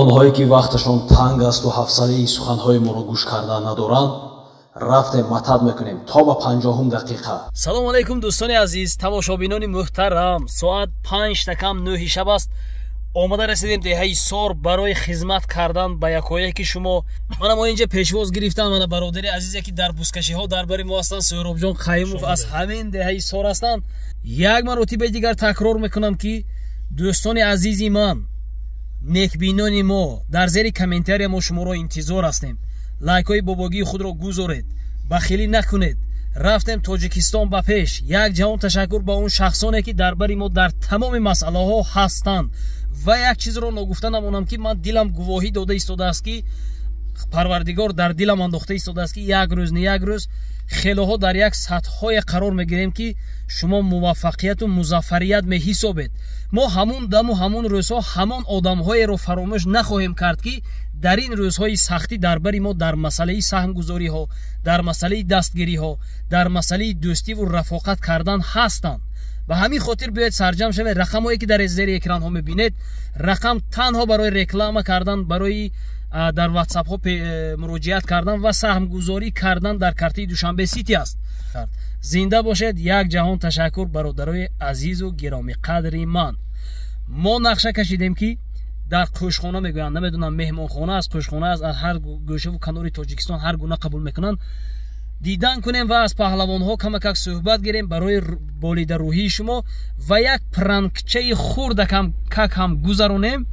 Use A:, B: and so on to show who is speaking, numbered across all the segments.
A: Онҳое ки вақташон танг асту ҳавсалаи суханҳои моро гӯш кардан надоранд, рафтем, матад мекунем то ба 50-ум дақиқа.
B: Салому алайкум, дӯстони азиз, тамошобинони муҳтарам. Соат 8:55 шаб аст. Омада расидем деҳаи Сор барои хизмат кардан ба якояки шумо. Мана мо инҷа пешвоз гирифтан, мана бародари азизе, ки дар бузкашиҳо дар бари мо ҳастанд, Суҳробҷон Қаюмов, аз ҳамин деҳаи Сор ҳастанд. Як маротибаи дигар такрор мекунам, ки дӯстони азизи ман, некбинони мо, дар зери комментария мо шуморо интизор ҳастем. Лайкҳои бобогии худро гузоред, бахилӣ накунед. Рафтем, Тоҷикистон ба пеш. Як ҷаҳон ташаккур ба он шахсоне, ки дар бари мо дар тамоми масъалаҳо ҳастанд. Ва як чизро ногуфта намонам, ки ман дилам гувоҳӣ дода истодааст, ки Парвардигор дар дилам андохта истодааст, ки як рӯз не як рӯз хелоҳо дар як сатҳҳое қарор мегирем, ки шумо муваффақияту музаффарият меҳисобед. Мо ҳамун даму ҳамун рӯзҳо ҳамон одамҳоеро фаромӯш нахоҳем кард, ки дар ин рӯзҳои сахтӣ дар бари мо дар масъалаи саҳмгузориҳо, дар масъалаи дастгириҳо, дар масъалаи дӯстиву рафоқат кардан ҳастанд. Ба ҳамин хотир биёед, сарҷам шавед. Рақамҳое, ки дар зери экранҳо мебинед, рақам танҳо барои реклама кардан, барои дар ватсапҳо муроҷиат кардан ва саҳмгузорӣ кардан дар картаи Душанбе Сити аст. Зинда бошед. Як ҷаҳон ташаккур, бародарои азизу гиромиқадри ман. Мо нақша кашидем, ки дар қӯшхона мегӯянд, намедонам, меҳмонхона аст, қӯшхона аст, аз ҳар гӯшаву канори Тоҷикистон ҳар гуна қабул мекунанд, дидан кунем ва аз паҳлавонҳо камакак суҳбат гирем барои болидарӯҳии шумо ва як пранкчаи хурдакам как ҳам гузаронем.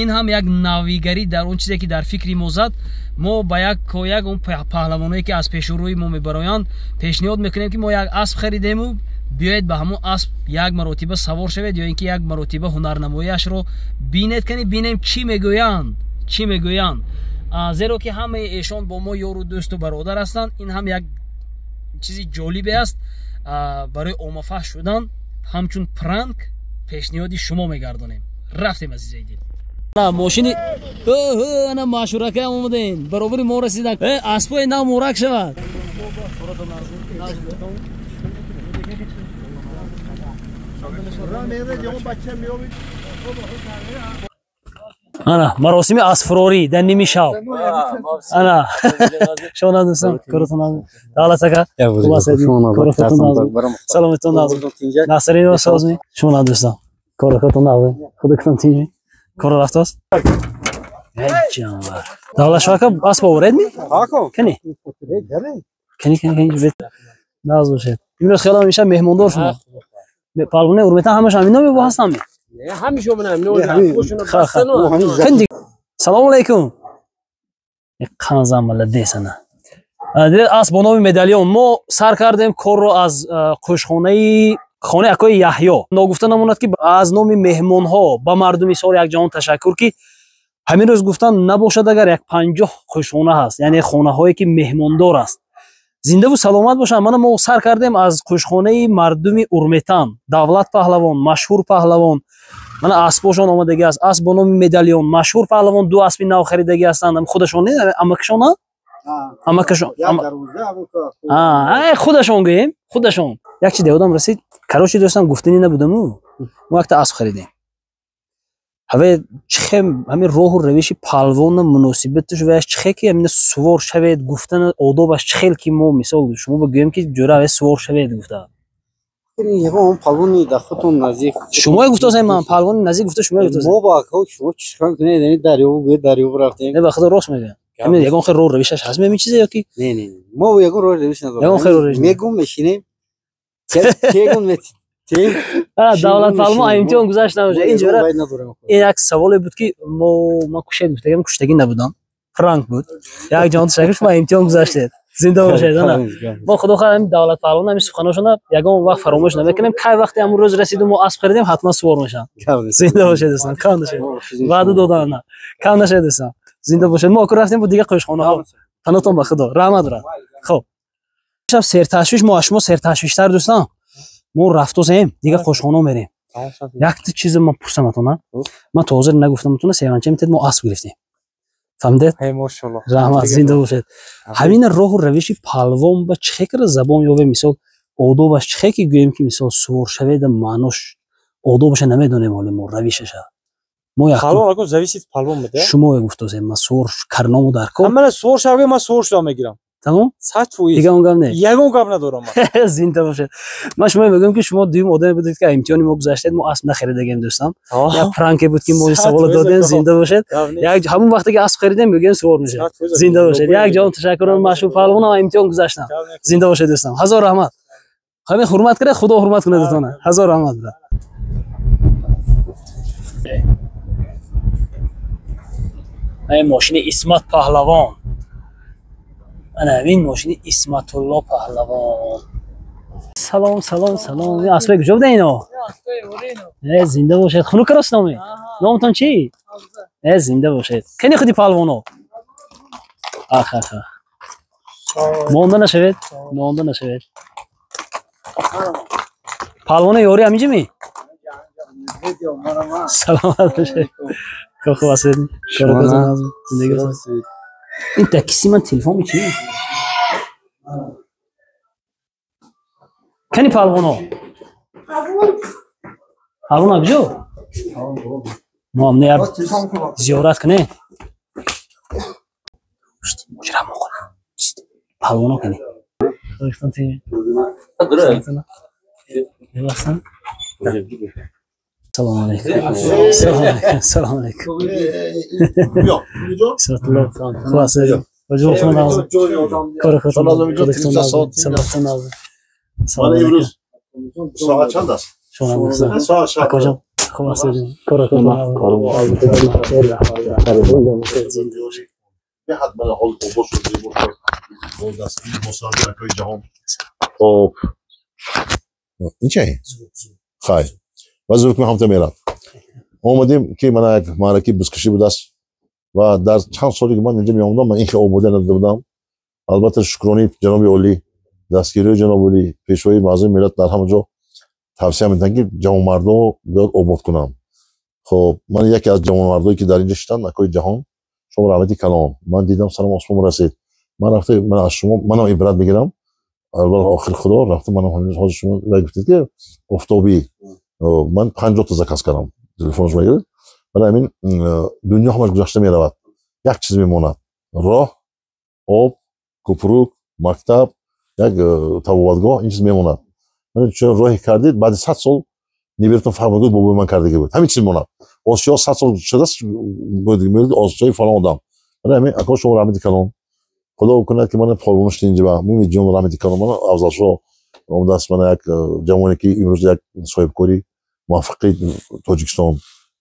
B: Ин ҳам як навигарӣ дар он чизе, ки дар фикри мо зад. Мо ба як кояк он паҳлавоное, ки аз пешурӯи мо мебароянд, пешниҳод мекунем, ки мо як асп харидему биёед, ба ҳамон асп як маротиба савор шавед ё ин ки як маротиба ҳунарнамояшро бинед. Кани бинем, чӣ мегӯянд, чӣ мегӯянд, зеро ки ҳамаи эшон бо мо ёру дӯсту бародар ҳастанд. Ин ҳам як чизи ҷолибе аст барои оммафаҳм шудан. Ҳамчун пранк пешниҳоди шумо мегардонем. Рафтем, азизаи дил. Мошини ана машуракаам омадем, баробари мо расидан. Аспои нав мурак шавад. Ана маросими асфурорӣ дар ними шаб. Ана шумо, дӯстон, коротон давлат ака, саломатон, насрин созми. Шумо, дӯстон, коротон нағз, худатон тинҷ, коро рафтааст. Ҷанвар давлат шоака, асп оваред ми? Кани, кани, кани, кани, нағз бошед. Имрӯз хело меша меҳмондор шумо. Палвони Урметан ҳамаш ҳамино мебо ҳастам. Салому алайкум. Қанза маладес. Ана дидед, асп бо номи Медальон. Мо сар кардем корро аз қӯшхонаи хонаи акои Яҳё. Ногуфта намонад, ки аз номи меҳмонҳо ба мардуми Сор як ҷаҳон ташаккур, ки ҳамин рӯз гуфтан набошад, агар як 50 қӯшхона ҳаст, яъне хонаҳое, ки меҳмондор аст. Зиндаву саломат бошанд. Мана мо сар кардем аз қӯшхонаи мардуми Урметан. Давлат паҳлавон, машҳур паҳлавон, мана аспошон омадагӣ аст. Асп бо номи Медальон, машҳур паҳлавон ду аспи нав харидагӣ ҳастанд. Худашон не, амакашон, амакашон, худашон гӯем, худашон. Як чи деодам расид. Короче, дӯстам, гуфтанӣ набудаму, мо якта асп харидем. Ҳаве чихе ҳамин роҳу равиши палвона, муносибаташ ваяш чихе, ки ҳамина сувор шавед гуфтан, одобаш чихел, ки мо мисол шумо бигӯем, ки ҷӯра ҳаве сувор шавед гуфта?
C: Ягон палвони дар худтон наздик.
B: Шумое гуфтосем, ман палвони наздик гуфта, шумое гуфтосем.
C: Мо ба шумо чӣ кунед, яъне дарё гӯед, дарё рафтем.
B: Не, ба худо, рост мегӯям. Ҳамин ягон хел роҳ равишаш ҳаст мемин чизе ё ки?
C: Не, не, мо ягон роҳ равиш надорем.
B: Ягон хел роҳ равиш
C: мегум, мешинем, тегун
B: давлат палвон имтиҳон гузашт набошад. Ин ҷора ин як саволе буд, ки мо ман кушед гуфтагам, куштагӣ набудам, пранк буд. Як ҷаҳон ташаккур, шумо имтиҳон гузаштед, зинда бошед. Ана мо, худо хоҳад, ҳамин давлат паҳлавон ҳамин суханошона ягон вақт фаромӯш намекунем. Кай вақте ҳамун рӯз расиду мо асп харидем, ҳатман сувор мешавам. Зинда бошед, дӯстон, кам нашед, ваъда додан, кам нашед, дӯстон, зинда бошед. Мо аку рафтем бо дигар қӯшхонаҳо. Панотон ба худо, раҳмат брат. Хоб, шаб серташвиш, мо аз шумо серташвиштар, дӯстон. Мо рафтозем, дигар қошхона мерем. Якта чизе ман пурсаматона, ман то ҳозир нагуфтаматона. Севанча метед, мо асп гирифтем, фаҳмидед? Раҳмат, зинда бошед. Ҳамина роҳу равиши палвон ба чӣ хел кара забон ёве, мисол, одобаш чӣ хел, ки гӯем, ки мисол сувор шаведа, маънош, одобаша намедонем ҳоле мо, равишаша. Мо як
D: Палвон акун зависит палвон буда.
B: Шумо гуфтозем, ма суор карному дар кор.
D: Ман суор шаве, ман суор шуда мегирам.
B: Тамом?
D: 100%.
B: Дигар он гап не.
D: Ягон гап надорам ман.
B: Зинда бошед. Ман шумо мегӯям, ки шумо дуюм одаме будед, ки имтиҳони мо гузаштед, мо асп нахаридагем, дӯстам. Як пранке буд, ки мо ин саволо додем, зинда бошед. Як ҳамон вақте ки асп харидем, мегӯем суор мешавад. Зинда бошед. Як ҷон ташаккур, машҳур паҳлавонам имтиҳон гузаштам. Зинда бошед, дӯстам. Ҳазор раҳмат. Ҳамин ҳурмат кунед, Худо ҳурмат кунад дӯстона. Ҳазор раҳмат. Ин мошини Исмат паҳлавон. Ана ин мошини Исматулло паҳлавон. Салом, салом, салом. Ин аспе куҷо буда ино? Э, зинда бошед. Хунук рост номи? Номатон чӣ? Э, зинда бошед. Кани худи паҳлавоно? Ах, ах, ах. Монда нашавед? Монда нашавед. Паҳлавоно ёри ҳаминҷа ми? Саломат бошед. Хуб ҳастед? Зиндагӣ. Ин такси ман телефон мечи? Кани паҳлавоно? Паҳлавон куҷо? Мо ҳам не зиёрат кунем. Муҷра мохона. Паҳлавоно кани? Салом алейкум. Салом алейкум. Салом алейкум. Исматулло. Хуб ҳастед?
E: Ман имрӯз соат чанд аст?
B: Акоҷон, хуб ҳастед?
E: Беҳад мана ҳол обод шуд, зебо шуд. Бо дастгири мусоҳиби акои ҷаҳон. Хоб. Ин чӣ? Хайр. Ва зуд ҳамта мерад. Омадем, ки мана як маъракаи бузкашӣ будааст ва дар чанд соле ки ман инҷа меомадам, ман ин хел ободия надида будам. Албатта, шукронии ҷаноби олӣ, дастгириҳои ҷаноби олӣ, пешвои муаззами миллат дар ҳама ҷо тавсия медиҳанд, ки ҷавонмардо бояд обод кунам. Хоб, ман яке аз ҷавонмардое, ки дар инҷа шитанд, акои ҷаҳон, шумо раҳмати калон. Ман дидам, сарам осмон расид. Ман рафта, ман аз шумо манам ибрат мегирам. Албатта, охир худо рафта манам ҳамин ҳозир шумо гуфтед, ки офтобӣ, ман 50 та заказ кардам. Телефонаш мегиред. Барои ҳамин дунё ҳамаш гузашта меравад. Як чиз мемонад: роҳ, об, кӯпрук, мактаб, як табобатгоҳ, ин чиз мемонад. Чун роҳе кардед, баъди 100 сол небератон фаҳм мекунад, бобои ман кардагӣ буд. Ҳамин чиз мемонад. Осиё 100 сол шудааст, мегӯяд осиёи фалон одам. Барои ҳамин, ако, шумо раҳмати калон. Худо кунад, ки мана полвон шуд инҷа. Мумидҷон, раҳмати калон, мана Афзалшоҳ омадааст, мана як ҷавоне, ки имрӯз як соҳибкори муваффақи Тоҷикистон.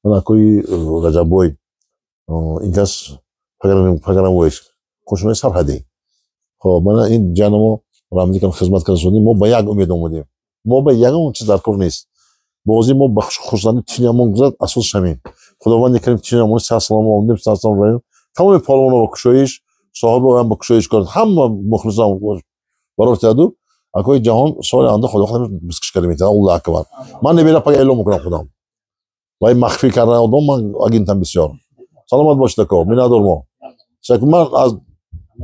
E: Мана акои Раҷаббой, ин кас пагарамвоис, қӯшунои сарҳадӣ. Хоб, мана ин ҷаномо раҳмати калон хизмат карда шудем. Мо ба як умед омадем. Мо ба ягон чиз дар кор нест. Бозӣ мо ба хурсандӣ тинамон гузард, асосаш ҳамин. Худованди карим тинамон саҳат салом омадем, саҳат салом равем. Тамоми полвоно ба кушоиш, соҳиби оям ба кушоиш кард. Ҳама мухлисон барор тиҳаду акои ҷаҳон соли оянда Худо хоҳад бузкаш карда метавонад. Аллоҳу акбар. Ман небера пага эълон мекунам худам. Ва ин махфӣ кардан одам ман агентам бисёр. Саломат бошед, ако, миннатдор мо. Ташаккур. Ман аз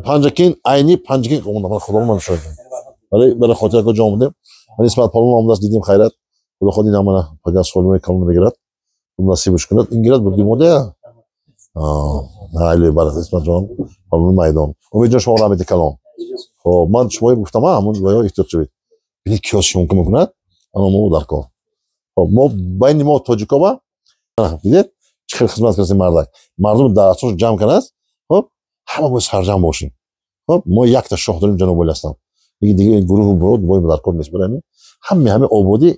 E: Панҷакент, айни Панҷакент омадам. Ман Худо ман шоҳидам. Барои хотир ако ҷо омадем. Ман Исмат полвон омадааст, дидем, хайрат. Худо хоҳад ин мана пага солимои калон мегирад. Насибаш кунад. Ин гирад бурди мода. Айли барат Исмат ҷон, полвони майдон. Умедҷон, шумо раҳмати калон. Хоб, ман шумо гуфтам, ҳамон ва эҳтиёт шавед. Бинед, киёс шумо мекунад, ана мо дар кор. Хоб, мо байни мо тоҷико ба дидед, чӣ хел хизмат кардем мардак. Мардум дар асос ҷамъ кардааст. Хоб, ҳама бояд сарҷамъ бошем. Хоб, мо якта шоҳ дорем, ҷаноби олӣ ҳастам. Дига гурӯҳу бурод бо дар кор нест. Барои ҳамин ҳаме ободӣ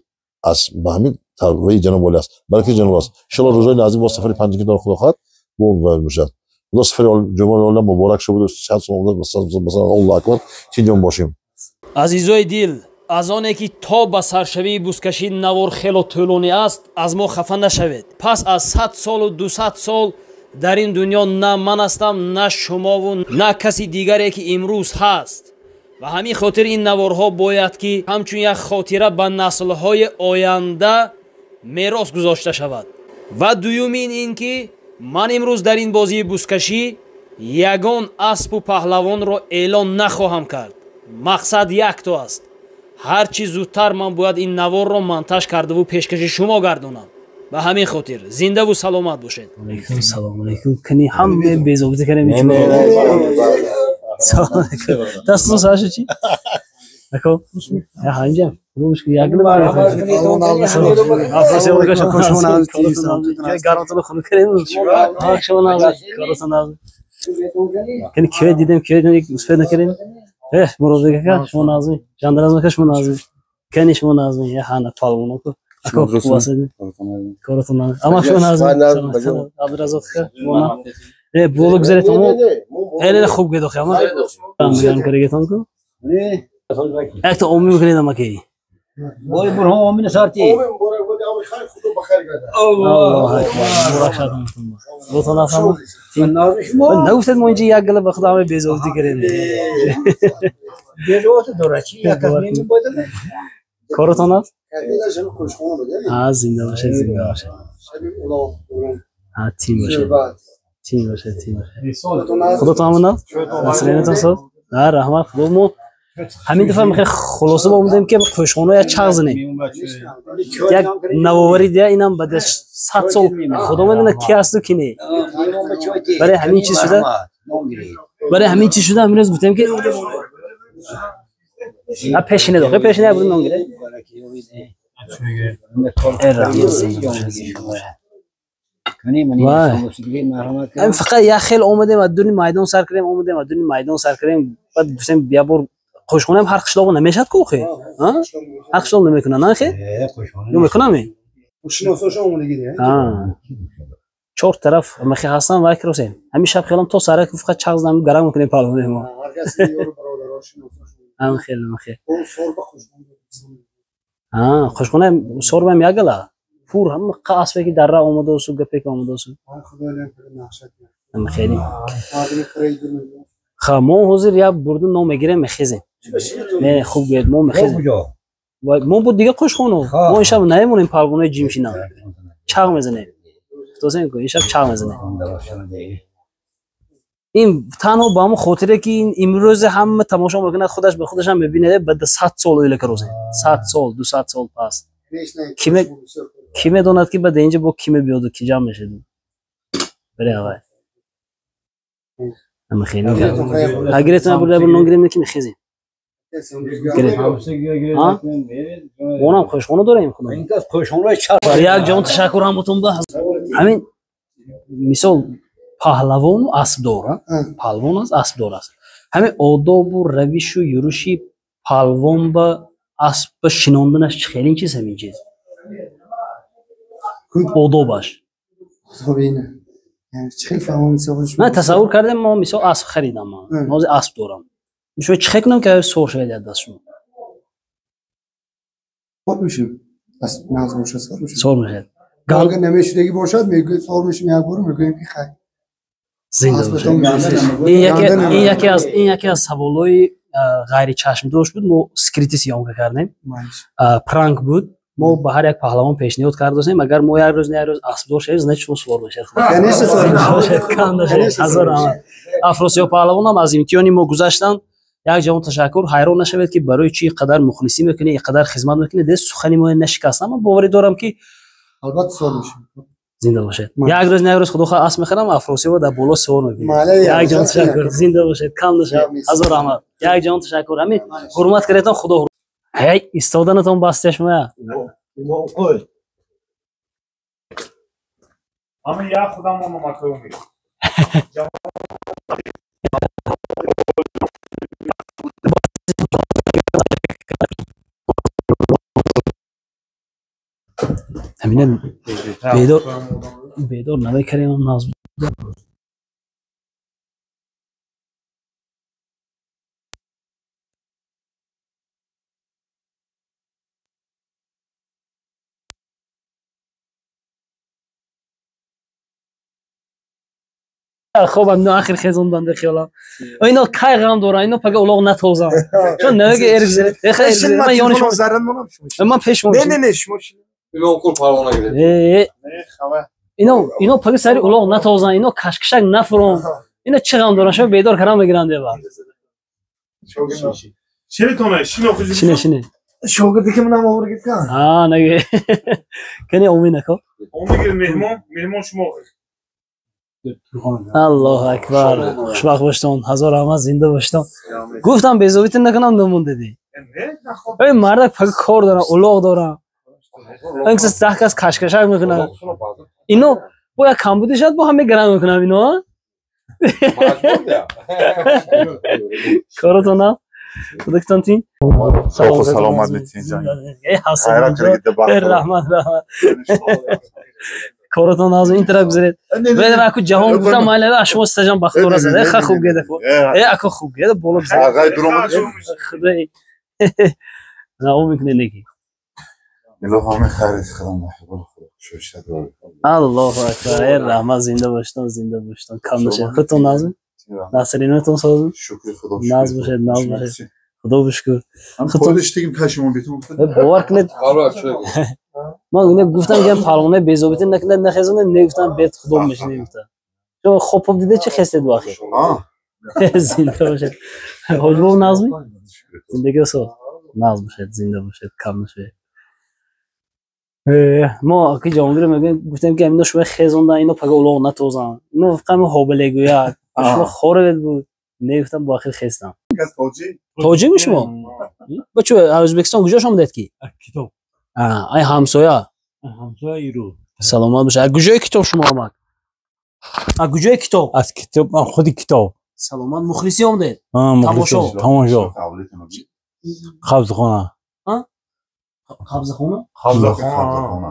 E: аз ба ҳамин таваи ҷаноби олӣ аст. Баракати ҷаноб аст. Иншоалло, рӯзҳои наздик бо сафари Панҷакент дор Худо хоҳад, бо мешавад. Худо сафари ҷумъаи олам муборак шавад, саҳат салом, масалан, Аллоҳу акбар, тинҷон бошем.
B: Азизои дил, аз оне ки то ба саршавии бузкашӣ навор хело тӯлонӣ аст, аз мо хафа нашавед. Пас аз 100 солу 200 сол дар ин дунё на ман ҳастам, на шумову на каси дигаре, ки имрӯз ҳаст. Ва ҳамин хотир ин наворҳо бояд, ки ҳамчун як хотира ба наслҳои оянда мерос гузошта шавад. Ва дуюмин ин ки ман имрӯз дар ин бозии бузкашӣ ягон аспу паҳлавонро эълон нахоҳам кард. Мақсад якто аст: ҳар чӣ зудтар ман бояд ин наворро монтаж кардаву пешкаши шумо гардонам. Ба ҳамин хотир зиндаву саломат бошед. Алейкум салом алейкум. Кани ҳама безобита кардем. Салом алейкум. Дастон саша чи? Ако? Я ҳанҷам. Кани дидем, киве дидем, успед накардем. Муродбек ака, шумо назми. Жандаразм ака, шумо назми. Кани шумо назми. Я ҳана палвон ака. Ако хуб коротон назми. Ама шумо назми. Абдураззоқ ака, шумо на. Боло гузаретон мо. Хеле хуб гедохи ама. Гам карагетон ку. Якта омин мекунед амаки.
C: Ой бурҳон омин сарти.
E: Омин борак боди ами хайр худо ба хайр гардад.
B: Аллоҳу акбар. Муборак шад. Лутфан асам. Нагуфтед мо инҷа як гала ба худо ҳама безовдӣ кардем.
C: Безовдӣ дорад чи як кас мебояд.
B: Коротон аст? Зинда бошед, зинда бошед. Тим бошед. Тим бошед, тим бошед. Худотон ҳамон аст? Насринатон соз? Раҳмат. Худо мо ҳамин дафъа мехоҳем хулоса омадем ки қӯшхона як чағ занем. Як навоварӣ дия инам баъд аз 100 сол худо медонад ки ҳасту ки не. Барои ҳамин чиз шуда, барои ҳамин чиз шуда имрӯз гуфтем ки пешине дохе пешине буд нон гире. Фақат як хел омадем аз дуни майдон сар кардем, омадем аз дуни майдон сар кардем, баъд гуфтем як бор қӯшхонаам ҳар қишлоқо намешад ку охе? Ҳар қишлоқ намекунад, на хе? Ё мекунам? Чор тараф махи ҳастам ва кросем. Ҳамин шаб хелам то сара ки фақат чағ занам гарам мекунем палвони мо. Ҳам хел махи. Қӯшхона сорбам ягала. Пур ҳама қасбе ки дарра омадасу гапе ки омадасу. Хеле. Ха мо ҳозир як бурду ном мегирем мехезем. Не хуб гӯед мо мехезем. Мо буд дига қӯшхону. Мо ин шаб намемонем палвонои ҷимшина. Чағ мезанем. Гуфтосем ку ин шаб чағ мезанем. Ин танҳо ба ҳамон хотире ки ин имрӯзе ҳама тамошо мекунад худаш ба худашам мебинад баъд 100 сол оила карозем. 100 сол, 200 сол пас. Ки медонад ки баъд инҷа бо ки мебиёду ки ҷамъ мешавад. Баре авай. Ама хеле. Агиретон бурда бур нон гирем ки мехезем. Онам қӯшхона дорем худо. Як ҷон ташаккур ҳаматон ба. Ҳамин мисол паҳлавону аспдор, паҳлавон аст, аспдор аст. Ҳамин одобу равишу юруши паҳлавон ба асп шинонданаш чӣ хеле чиз ҳамин чиз. Одобаш. Ман тасаввур кардем, мо мисол асп харидам ман. Ҳозир асп дорам. Шумо чӣ хел кунам ки сор шавад аз даст шумо?
F: Сор мешим. Асп нағз бошад сор мешим.
B: Сор мешавад.
F: Агар намешудагӣ бошад, мегӯед сор мешим як бор, мегӯем ки хай.
B: Зинда бошад. Ин яке аз саволҳои ғайричашмдошт буд. Мо скрити съёмка кардем. Пранк буд. Мо ба ҳар як паҳлавон пешниҳод кардосем, агар мо як рӯз на як рӯз аспдор шавем, значит шумо сувор мешавед. Ҳазор раҳмат. Афросиёб паҳлавонам аз имтиҳони мо гузаштанд. Як ҷавон ташаккур. Ҳайрон нашавед ки барои чӣ қадар мухлисӣ мекунӣ, ин қадар хизмат мекунӣ. Де сухани мо нашикастам. Ман боварӣ дорам ки
F: албатта сувор мешавем.
B: Зинда бошед. Як рӯз на як рӯз худо хоҳад асп мехарам, Афросиёб дар боло сувор мебинем. Як ҷавон ташаккур. Зинда бошед, кам нашавед. Ҳазор раҳмат. Як ҷавон ташаккур. Ҳамин ҳурмат кардетон худо. Ҳей, истоданатон баста шумо.
D: Ҳамин як худам омадам.
B: Ҳамина бедор намекардем нағз. Хобам но ахир хезондан де хиёлам. Ино кай ғам дорам, ино пага улоғ натозам. Чун намеги эргзер. Ман ёни шумо
F: заран монам шумо.
B: Ман пеш мон.
F: Не не не шумо.
G: Ино қул парвона гиред.
B: Ино пага сари улоғ натозан, ино кашкашак нафурон. Ино чӣ ғам дорам, шумо бедор карам мегиранд дева.
D: Шинетона, шино
B: Шине, шине.
F: Шогирди ки манам оваргид кан.
B: А, наге. Кани омин ако.
D: Омигир меҳмон, меҳмон шумо.
B: Аллоҳу акбар. Хушбахт боштон, ҳазор раҳмат, зинда боштон. Гуфтам безобитон накунам намондедӣ. Эй мардак фақат кор дорам, улоғ дорам. Ин кас 10 кас кашкашак мекунад. Ино бо як камбуди шад бо ҳама гарам мекунам ино. Коротон на? Худоктон тин?
H: Саломат битин ҷон.
B: Эй ҳасан. Раҳмат, раҳмат. Коротон аз ин тараф гузаред. Бед аку ҷаҳон гуфтам майла шумо стажан бахтора зад. Э ха хуб геда. Э аку хуб геда боло бизад.
H: Ағай дуромад.
B: Худой. На о мекунед неки.
H: Илоҳо мехайрит худам худо шушад.
B: Аллоҳу акбар. Э раҳмат, зинда боштон, зинда боштон. Кам нашед. Худтон назм? Насринатон созм?
H: Шукри худо.
B: Наз бошед, наз бошед. Худо бишкур.
H: Худо иштигим кашимон битум.
B: Бовар кунед. Ман ине гуфтам ки палвоне безобита накунад нахезонед, не гуфтам бед худо мешинем гуфтам. Шумо хоб хоб дида чӣ хестед бо ахир? Зинда бошед. Ҳоҷибоб назми? Зиндагӣ со. Наз бошед, зинда бошед, кам нашед. Мо аки ҷавонгир мегӯем, гуфтем ки ино шумо хезондан, ино пага улоғ натозан. Ино фақат ҳобалегӯяк. Шумо хоравед буд. Не гуфтам бо ахир хестам. Тоҷик шумо? Бачо, Ӯзбекистон куҷо шомадед ки?
D: Китоб.
B: Ай ҳамсоя.
D: Ҳамсоя иру.
B: Саломат бошед. Куҷои китоб шумо омад? А куҷои китоб?
D: Аз китоб, худи китоб.
B: Саломат, мухлисӣ омадед? Тамошо.
D: Тамошо. Қабзхона.
B: Қабзхона?
H: Қабзхона.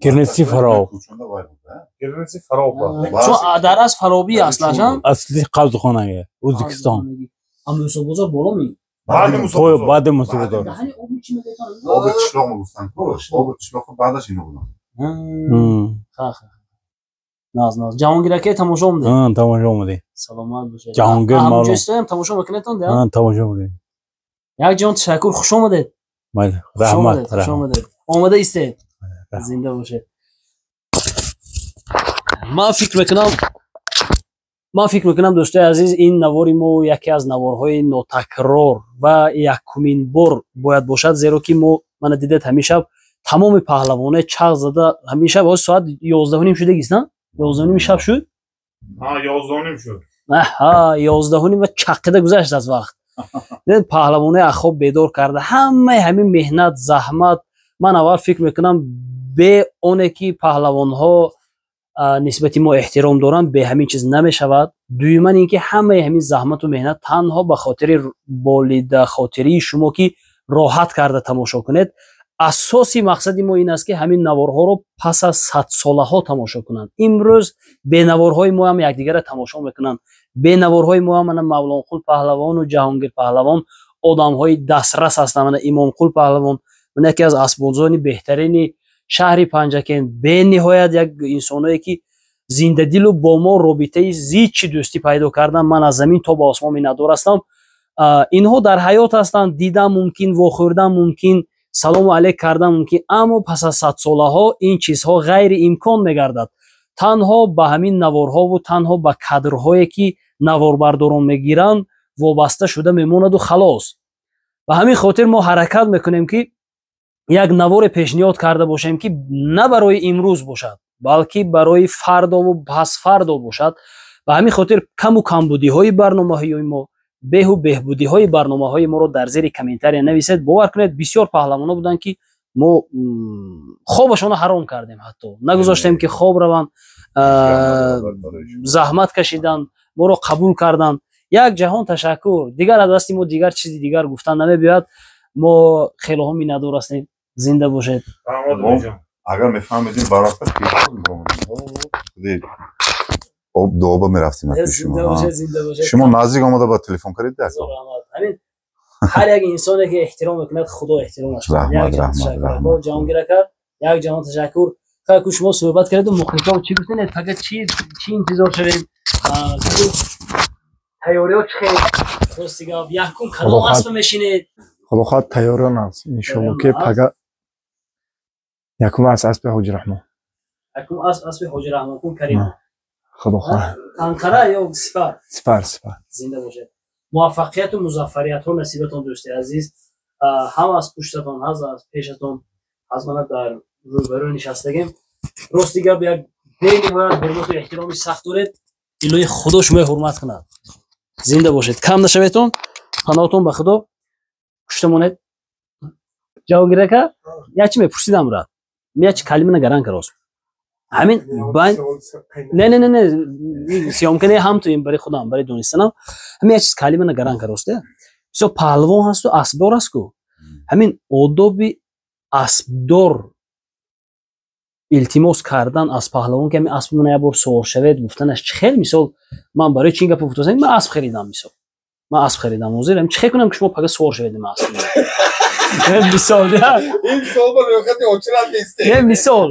D: Гирнитси Фароб.
G: Гирнитси Фароб.
B: Чун дар асл Фаробӣ аслашам?
D: Асли Қабзхонага, Ӯзбекистон.
B: А Мусобозор боло ми?
D: Баъди Мусобозор.
H: Оби қишлоқ мегуфтанд. Оби қишлоқ баъдаш ино буданд.
B: Ха. Наз, наз. Ҷаҳонгир ака тамошо омадед?
D: Тамошо омадем.
B: Саломат бошед.
D: Ҷаҳонгир
B: маълум. Ҳамҷоистоям тамошо мекунедтон, да?
D: Тамошо мекунем.
B: Як ҷон ташаккур, хуш омадед.
D: Майли, раҳмат,
B: хуш омадед. Омада истед. Зинда бошед. Ман фикр мекунам дӯстои азиз, ин навори мо яке аз наворҳои нотакрор ва якумин бор бояд бошад, зеро ки мо мана дидед ҳамин шаб тамоми паҳлавоне чағ зада ҳамин шаб ҳоз соат 11:30 шудагист, на? 11:30 шаб шуд?
D: Ҳа, 11:30 шуд.
B: Аҳа, 11:30 ва чақида гузашт аз вақт. Дидед паҳлавоне аз хоб бедор карда, ҳамаи ҳамин меҳнат, заҳмат. Ман аввал фикр мекунам бе оне ки паҳлавонҳо нисбати мо эҳтиром доранд, бе ҳамин чиз намешавад. Дуюман ин ки ҳамаи ҳамин заҳмату меҳнат танҳо ба хотири болидахотирии шумо ки роҳат карда тамошо кунед. Асоси мақсади мо ин аст ки ҳамин наворҳоро пас аз садсолаҳо тамошо кунанд. Имрӯз бенаворҳои мо ҳам якдигарро тамошо мекунанд. Бенаворҳои мо ҳам мана Мавлонқул паҳлавону Ҷаҳонгир паҳлавон одамҳои дастрас ҳастанд. Мана Имомқул паҳлавон, мана яке аз асбобзони беҳтарини шаҳри Панҷакент, бениҳоят як инсоное ки зиндадилу бо мо робитаи зичи дӯстӣ пайдо кардан. Ман аз замин то ба осмон миннатдор ҳастам. Инҳо дар ҳаёт ҳастанд, дидан мумкин, вохӯрдан мумкин, салому алейк кардан мумкин, аммо пас аз садсолаҳо ин чизҳо ғайриимкон мегардад. Танҳо ба ҳамин наворҳову танҳо ба кадрҳое ки наворбардорон мегиранд вобаста шуда мемонаду халос. Ба ҳамин хотир мо ҳаракат мекунем ки як наворе пешниҳод карда бошем ки на барои имрӯз бошад, балки барои фардову пасфардо бошад. Ба ҳамин хотир каму камбудиҳои барномаҳои мо, беҳу беҳбудиҳои барномаҳои моро дар зери комментария нависед. Бовар кунед, бисёр паҳлавонҳо буданд ки мо хобашонро ҳаром кардем, ҳатто нагузоштем ки хоб раванд, заҳмат кашиданд, моро қабул карданд. Як ҷаҳон ташаккур. Дигар аз дасти мо дигар чизи дигар гуфтан намебиёяд. Мо хелоҳо миннатдор ҳастем. Зинда бошед.
H: Агар мефаҳмидем барвақт об дуоба мерафтем. Шумо наздик омада ба телефон кардед.
B: Ҳар як инсоне ки эҳтиром мекунад, Худо эҳтиромаш кунад. Як ҷаҳон ташаккур. Ҷаҳонгир ака, як ҷаҳон ташаккур. Ку шумо суҳбат кардед, мухлисо чӣ гуфтед? Фақат чӣ интизор шавем? Тайёриҳо чӣ хел? Рости гап, якум кадом асп мешинед?
F: Худо хоҳад тайёрон аст, иншоалло ки пага якум аз аспи Ҳоҷи Раҳмон.
B: Якум аз аспи Ҳоҷи Раҳмонқул Карим.
F: Худо хоҳад.
B: Анқара ё Сипар?
F: Сипар, Сипар.
B: Зинда бошед. Муваффақияту музаффариятҳо насибатон, дӯсти азиз. Ҳам аз пуштатон, ҳам аз пешатон, аз мана дар рӯбарӯ нишастагем. Рости гап, як бениҳоят ҳурмату эҳтироми сахт доред. Илоҳи Худо шумои ҳурмат кунад. Зинда бошед, кам нашаветон. Паноҳтон ба Худо, кушта монед. Ҷавонгир ака, як чи мепурсидам, брат. Як чи калимана гаран карост. Ҳамин байн не, не, не, не, съёмка не, ҳам ту ин барои худам, барои донистанам. Ҳамин як чиз калимана гаран карост. Бисёр паҳлавон ҳасту аспдор аст ку. Ҳамин одоби аспдор илтимос кардан аз паҳлавон, ки ҳамин аспи мана як бор сувор шавед гуфтанаш чӣ хел? Мисол, ман барои чӣ ин гапо гуфтасам? Ман асп харидам, мисол, ман асп харидам ҳозир. Ҳамин чӣ хел кунам, ки шумо пага сувор шавед ин аспи? Мисол,
H: ин суол ба рӯйхати очират нест.
B: Не, мисол,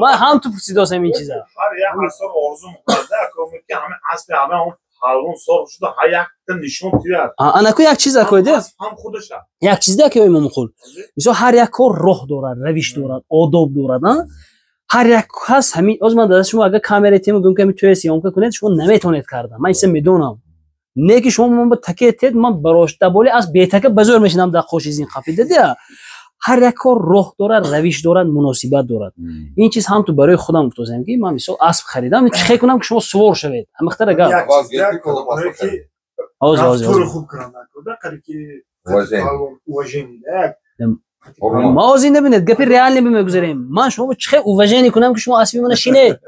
B: ман ҳам ту пурсидосам ин чиза.
G: Ҳар як асор орзу мекунад, ки ҳамин аспи ҳама он паҳлавон сор шуда, ҳар якта нишон тиёд.
B: Анаку як чиз акоиде.
G: Ҳам худаша.
B: Як чиз ки Имомқул. Мисол, ҳар як кор роҳ дорад, равиш дорад, одоб дорад, ҳар як кас ҳамин. Оз ман дар шумо агар камера тему гум, ки ҳамин тӯя съёмка кунед, шумо наметавонед кардан. Ман инса медонам. Не ки шумо ман ба таке тед, ман барош даболи аз бетака ба зӯр мешинам дар қоши зин қапида дия. Ҳар як кор роҳ дорад, равиш дорад, муносибат дорад. Ин чиз ҳам ту барои худам гуфтозем, ки ман мисол асп харидам, чӣ хел кунам, ки шумо сувор шавед? Ҳамихтара гап. Ҳозир, ҳозир.
F: Уважение.
B: Ма ҳозир набинед, гапи реальный бимегузарем. Ман шумо чӣ хел уважение кунам, ки шумо аспи мана шинед?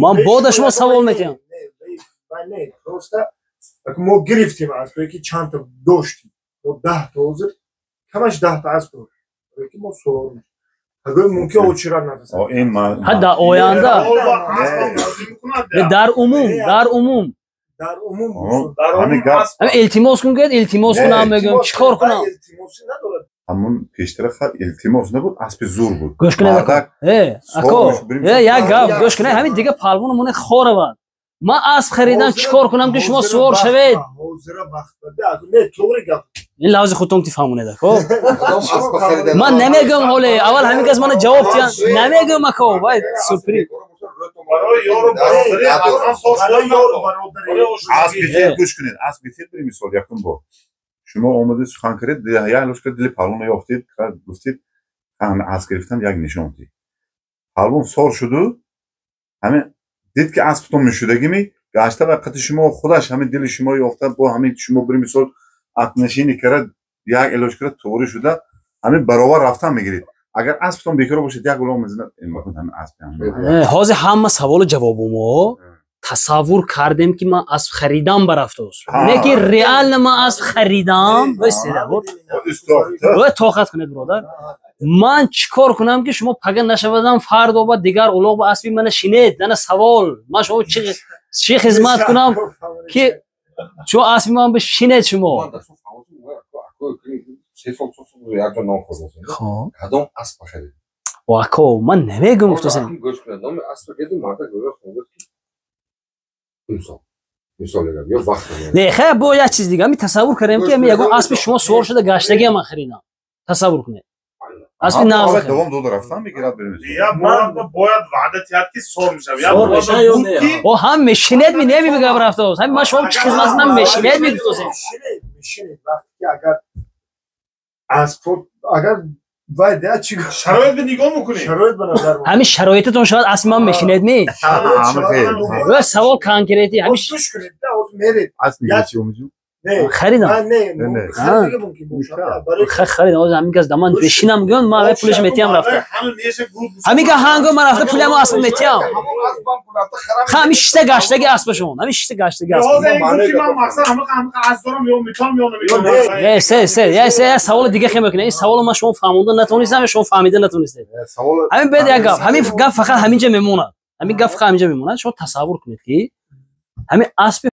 B: Ман бода шумо савол метиҳам.
F: Не, просто мо гирифтем аспое, ки чандта доштем. Мо 10-та, ҳозир камаш 10-та асп дорем, ки мо сувор мумкин очират нарасад.
B: Ҳа, дар оянда, дар умум, дар умум.
F: Дар умум.
B: Илтимос кун, гӯяд, илтимос кунам, мегӯям, чӣ кор кунам?
H: Ҳамун пештара хар илтимос набуд, аспи зур буд.
B: Гӯш кунед, ако, як гап гӯш кунед. Ҳамин дига палвону моне хоравад. Ман асп харидам, чӣ кор кунам, ки шумо сувор шавед? Ин лавзи худтон тифаҳмонед, ако. Ман намегӯям ҳоле, аввал ҳамин кас мана ҷавоб тиҳанд. Намегӯям, ако, вай сюрприз.
G: Барои ёру бародарӣ.
H: Аспи хел гӯш кунед, аспи хел бир мисол, якум бор шумо омадед, сухан кардед, як лошка дили паҳлвона ёфтед, гуфтед, асп гирифтам, як нишон дид. Паҳлвон сор шуду ҳамин дид, ки аспатон мешудагими гашта ва қати шумо худаш ҳамин дили шумо ёфта, бо ҳамин шумо бир мисол отношение кард, як илоҷ кард, туғри шуда ҳамин баровар рафтан мегиред. Агар аспатон бекор бошед, як ғулом мезанад, ҳамин асп.
B: Ҳозир ҳама саволу ҷавобу мо тасаввур кардем, ки ман асп харидам, барафтост, не ки реально ман асп харидам. Тоқат кунед, биродар. Ман чӣ кор кунам, ки шумо пага нашавадам, фардо ба дигар улоғ ба аспи мана шинед? Нана савол: ман шумо чӣ хизмат кунам, ки шумо аспи ман бишинед шумо?
I: 3 сол, 4 сол якҷо нон хӯрдем. Кадом асп харид?
B: Ако, ман намегӯм, гуфтасем.
I: Гӯш кунед, номи аспа кеду марда гӯш мегӯяд, ки мисол, мисол мегӯям, ё вақт.
B: Не, хай, бо як чиз дига. Ами тасаввур кардем, ки ами ягон аспи шумо сувор шуда гаштагиам ман харидам. Тасаввур кунед, аспи нав.
H: Давом дода рафтан мегирад.
G: Бояд ваъда тиҳад, ки сор мешавад.
B: О, ҳам мешинед ми неми бигап рафтаост. Ҳами ман шумо чӣ хизмат кунам, мешинед ми гуфтосем.
F: Мешинед, вақте ки агар аспо агар вай да чӣ
G: шароит ба нигоҳ мекунем.
F: Шароит ба назар.
B: Ҳамин шароитатон шояд аспи ман мешинед ми? Савол конкретӣ.
F: Ҳамин гӯш кунед, да, ҳозир меред.
B: Харидам, харидам. Ҳозир ҳамин кас да ман бешинам гӯян, ман ҳамин пулаш метиҳам рафта. Ҳамин ка ҳангом ман рафта пуламо асп метиҳам. Ҳамин шишта гаштаги аспашон, ҳамин шишта гаштаги асп. Се се я саволи дига хе мекунем. Ин саволо ман шумо фаҳмонда натонистам, шумо фаҳмида натонистед. Ҳамин бед як гап, ҳамин гап фақат ҳаминҷа мемонад, ҳамин гап фақат ҳаминҷа мемонад. Шумо тасаввур кунед, ки ҳамин аспи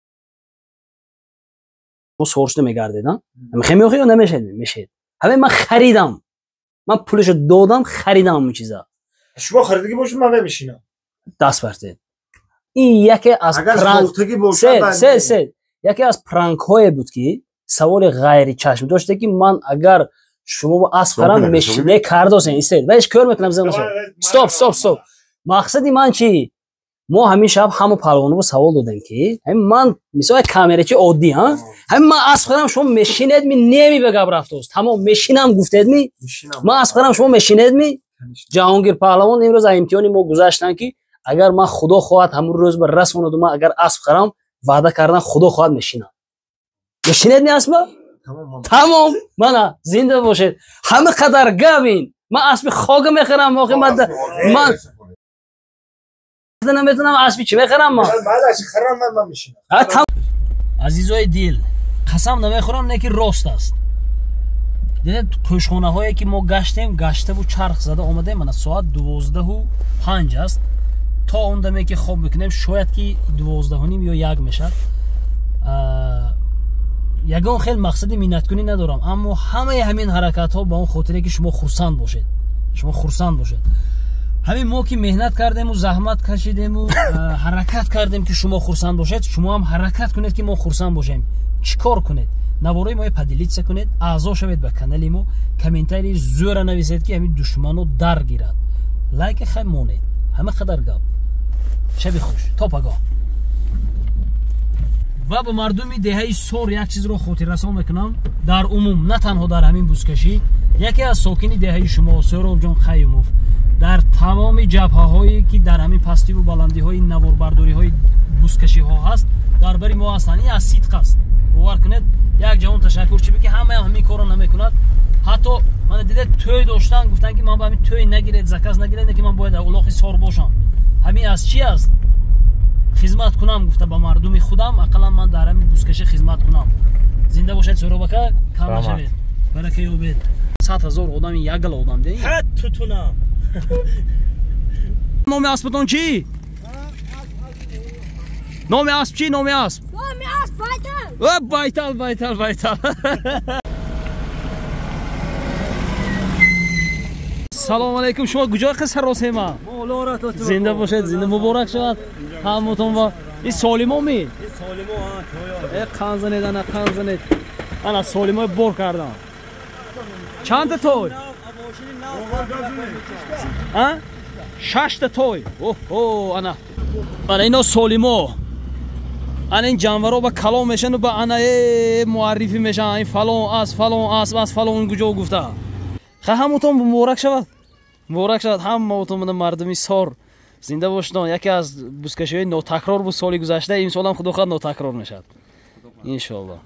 B: сувор шуда мегардед, хе меохӣ ё намешед? Мешед. Ҳамин ман харидам, ман пулашо додам, харидам ҳамин чиза.
F: Шумо харидагӣ бошед, ман намешинам.
B: Даст бартед. Ин яке аз се се яке аз пранкҳое буд, ки саволи ғайричашм доште, ки ман агар шумо бо асп харам, не кардосен истед, ва иш кор мекунам. Стоп, стоп, стоп. Мақсади ман чи? Мо ҳамин шаб ҳама палвонро савол додем, ки ҳамин ман мисол як камерачи оддӣ, ҳа? Ҳамин ман асп харам, шумо мешинед ми неми ба гап рафтост. Тамом мешинам гуфтед ми? Ман асп харам, шумо мешинед ми? Ҷаҳонгир паҳлавон имрӯз аз имтиҳони мо гузаштанд, ки агар ман худо хоҳад ҳамун рӯз ба расонаду ман агар асп харам, ваъда кардан худо хоҳад мешинам. Мешинед ми аспа? Тамом, мана зинда бошед. Ҳама қадар гап ин. Ман аспи хога мехарам, охи ман наметавонам аспи чӣ мехарам ман? Азизои дил, қасам намехӯрам, не ки рост аст. Дидед қӯшхонаҳое ки мо гаштем, гаштаву чарх зада омадем, мана соат 12:05 аст. То он даме ки хоб мекунем, шояд ки 12:30 ё 1 мешавад. Ягон хел мақсади миннаткунӣ надорам, аммо ҳамаи ҳамин ҳаракатҳо ба он хотире ки шумо хурсанд бошед. Шумо хурсанд бошед. Ҳамин мо ки меҳнат кардему, заҳмат кашидему, ҳаракат кардем ки шумо хурсанд бошед, шумо ҳам ҳаракат кунед ки мо хурсанд бошем. Чӣ кор кунед? Наворои моя поделиться кунед, аъзо шавед ба канали мо, комментарии зӯра нависед ки ҳамин душманро дар гирад. Лайка хай монед. Ҳама қадар гап. Шаби хуш. То пагоҳ. Ва ба мардуми деҳаи Сор як чизро хотиррасон мекунам. Дар умум, на танҳо дар ҳамин бузкашӣ, яке аз сокини деҳаи шумо Сӯробҷон Қаюмов дар тамоми ҷабҳаҳое ки дар ҳамин пастиву баландиҳои наворбардориҳои бузкашиҳо ҳаст, дар бари мо ҳастанд. Ин аз сидқ аст. Бовар кунед, як ҷавон ташаккур чӣ ки ҳамаам ҳамин корро намекунад. Ҳатто мана дидед тӯй доштан, гуфтанд ки ман ба ҳамин тӯй нагиред, заказ нагиред, ки ман бояд дар улоқи Сор бошам. Ҳамин аз чӣ аст? Хизмат кунам гуфта ба мардуми худам, ақаллан ман дар ҳамин бузкашӣ хизмат кунам. Зинда бошед Сӯробака, кам нашавед. Барака ёбед. 100 000 одами як гала одам де?
J: Ҳад тутунам.
B: Номи аспатон чӣ? Номи асп чӣ? Номи асп?
K: Номи асп Байтал.
B: О, Байтал, Байтал, Байтал. Салом алейкум. Шумо куҷо қиз саросема? Зинда бошед, зинда муборак шавад. Ҳаматон ва ин солимо ми?
J: Ин солимо, ҳа, тоя.
B: Э, қан занед, ана қан занед. Ана солимо бор кардам. Чанд та той? А? 6 та той. Оҳо, ана. Ана ино солимо. Ана ин ҷанваро ба калом мешану ба ана муаррифӣ мешан. Ин фалон ас, фалон ас, аз фалон куҷо гуфта. Ха ҳаматон муборак шавад. Муборак шавад ҳамаатон мардуми Сор. Зинда бошед. Яке аз бузкашиҳои нотакрор буд соли гузашта, имсолам худо хоҳад нотакрор мешавад. Иншоаллоҳ.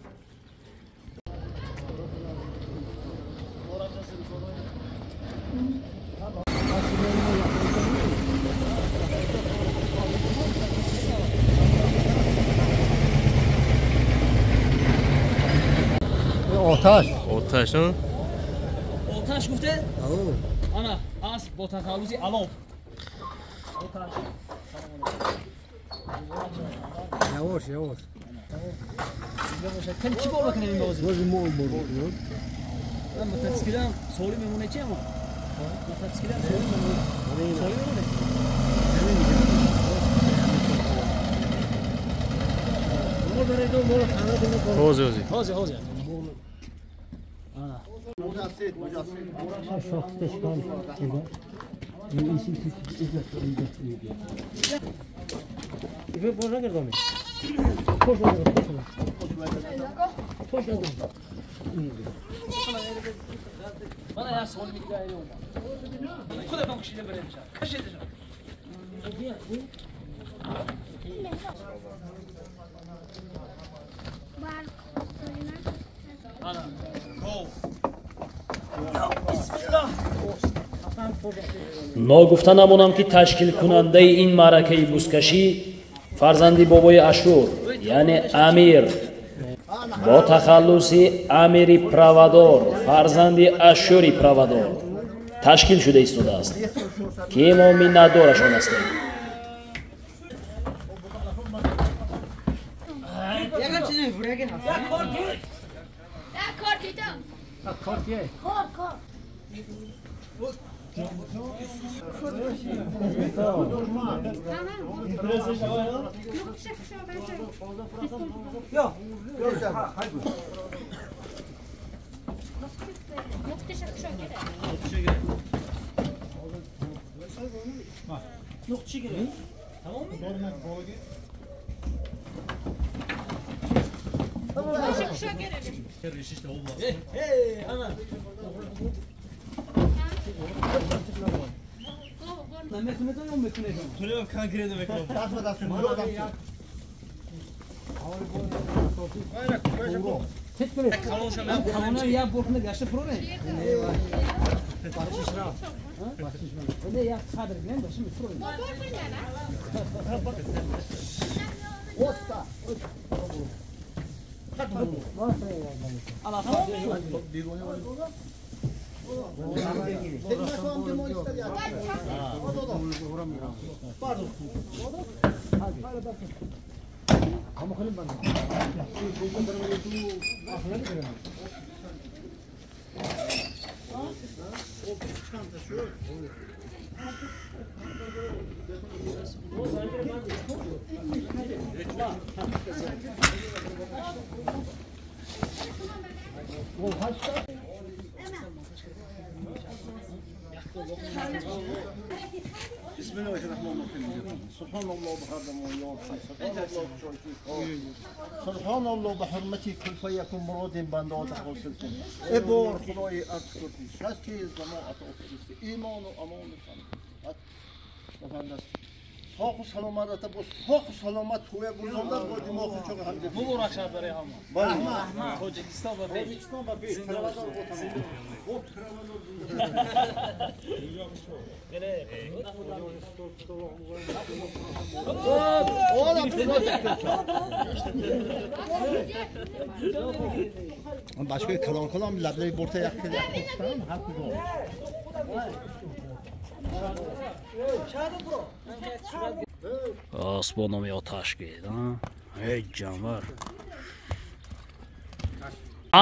C: Оташ.
J: Оташ, ҳа?
B: Оташ гуфте? Ана, асп бо тахаллуси Алов. Оташ.
C: Явош, явош.
B: Кани чӣ бор мекунем ин бозӣ?
C: Бози мо бор мекунем.
B: Мотоциклам соли мемоне чи ама? Мотоциклам соли мемоне. Соли мемоне?
J: Ҳозир, ҳозир.
B: Ҳозир, ҳозир. Ногуфта намонам ки ташкилкунандаи ин маъракаи бузкашӣ фарзанди бобои Ашур, яъне Амир, бо тахаллуси Амири Правадор, фарзанди Ашури Правадор ташкил шуда истодааст, ки мо миннатдорашон ҳастем. Тамоми?
K: سبحان الله بحرمتي كل فيكم مراد بندات حاصل کن. ای بار خدای عرض کردی شست چیز به ما عطا فرستی ایمان و امان و است. ساق و سلامت با ساق و سلامت توی گذاندن با دماغ چون هم
B: مبارک شد برای همه. تاجیکستان و بیش.
K: تاجیکستان و بیش.
L: بچه‌های کلان کلان لبلبی برته یک یک هر کدوم.
B: Осмоном оташ гирд. Эй ҷанвар.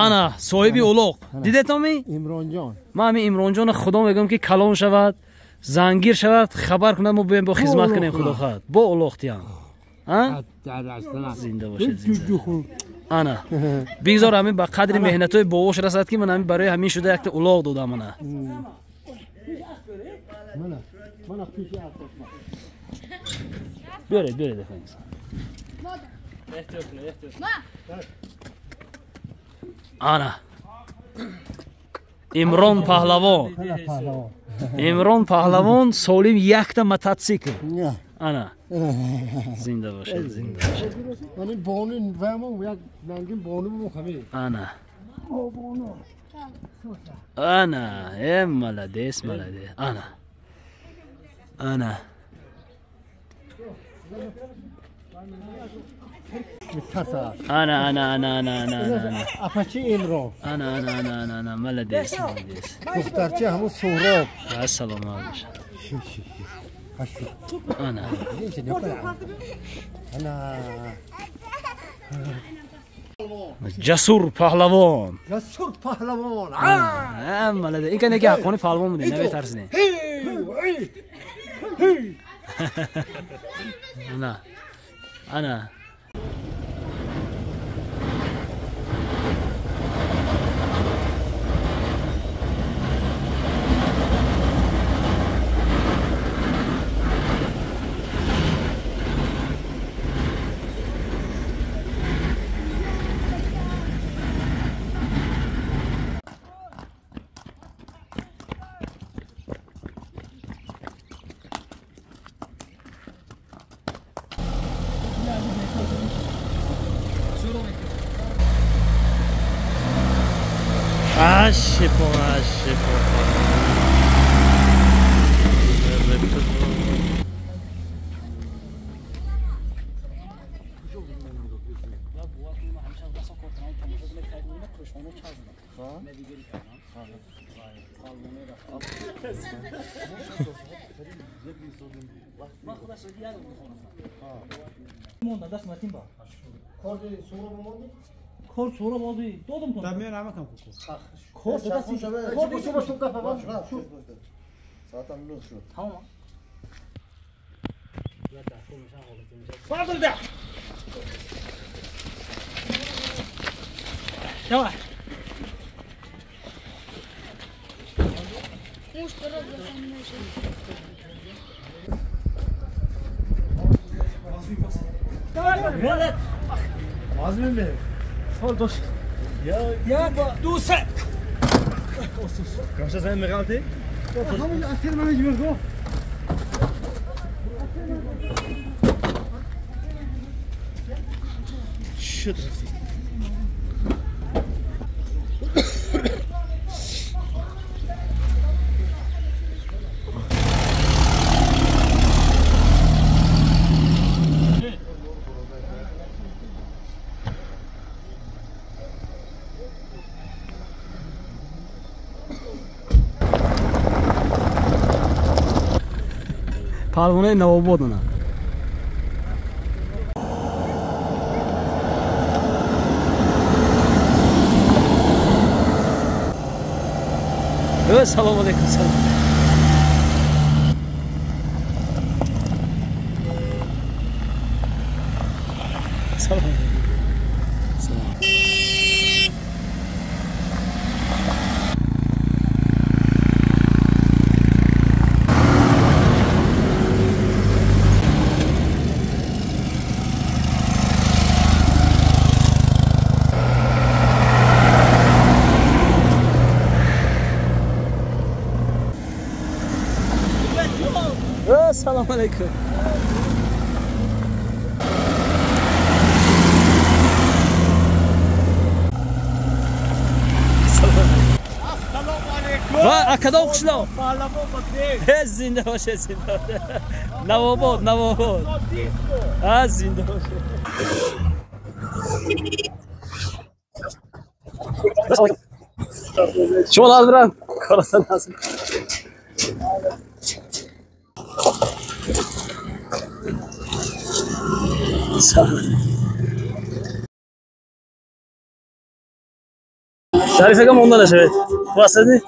B: Ана соҳиби улоқ. Дидетоми?
K: Имронҷон.
B: Ман ҳамин Имронҷона худо мегӯям ки калон шавад, зангир шавад, хабар кунад мо биёем бо хизмат кунем худо хоҳад. Бо улоқ тиям. Зинда бошед, зинда. Ана бигзор ҳамин ба қадри меҳнатҳои бобош расад ки ман ҳамин барои ҳамин шуда якта улоқ додам ана. Биёред, биёред ана Имрон Паҳлавон. Имрон Паҳлавон солим якта мототсикл. Ана зинда бошед, зинда бошед. Ана ана э молодец, молодец. Ана ана ана ана ана ана ана ана
K: апачи Имрон.
B: Ана ана ана ана ана молодец, молодец.
K: Духтарча ҳамун Суҳроб.
B: Ассалому алайкум. Ана
K: ана
B: Ҷасур Паҳлавон.
K: Ҷасур Паҳлавон.
B: А молодец. Ин кане ки ҳаққони паҳлавон будем, наметарсидем. Ана ана
J: کار سورا بازی دادم تو.
L: دمیان همه کم
J: کار
K: کار ساعتم 9 شد.
J: تمام.
B: Давай. 1 2 3. Парвонаи Навобод она. Салом алейкум, салом. Салом. Салом. Салом алейкум. Ва акадо қишлоқ. Зинда боше, зинда. Навобод, Навобод. А зинда боше. Шумо надорам. Коротон ҳаст. Шариф ака монда нашавед. Хуб ҳастед?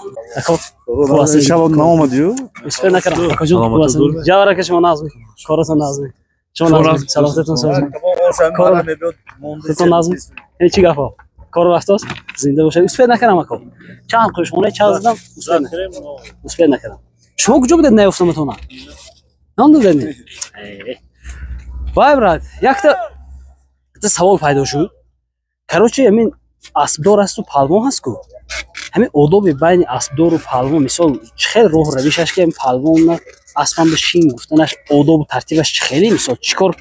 B: Хуб ҳастед?
H: Шаб наомадию?
B: Ишқе накардам. Акаҷон, хуб ҳастед? Ҷавар ака, шумо нағз? Коротон нағз? Шумо нағз? Саломатитон соз? Коротон нағз? Ин чӣ гапҳо? Кор рафтост? Зинда бошед. Успед накардам ака. Чанд қӯшхона чанд задам? Успед накардам. Шумо куҷо будед наёфтаматона? Нам будед? Вай брат, якта савол пайдо шуд. Короче, ҳамин асбдор асту палвон ҳаст ку. Ҳамин одоби байни асбдору палвон, мисол, чӣ хел роҳу равишаш ки ҳамин палвонна аспам ба шин гуфтанаш, одобу тартибаш чӣ хеле, мисол, чӣ кор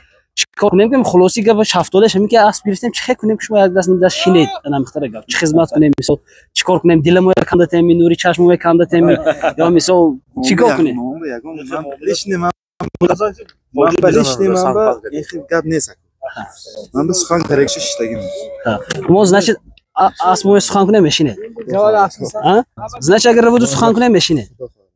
B: кунем ки хулоси гап шафтолаш ҳамин ки асп гирифтем, чӣ хел кунем ки шумо як даст ним даст шинед, намихтара гап. Чӣ хизмат кунем, мисол, чӣ кор кунем, диламоя кандатем, нури чашмоя кандатем, ё мисол, чӣ кор кунем?
M: Ман ба лишний ман ба ин хел гап нест. Ман ба сухан каракши шиштагим.
B: Мо значит асмои сухан кунем мешинед. Значит агар равуду сухан кунем мешинед.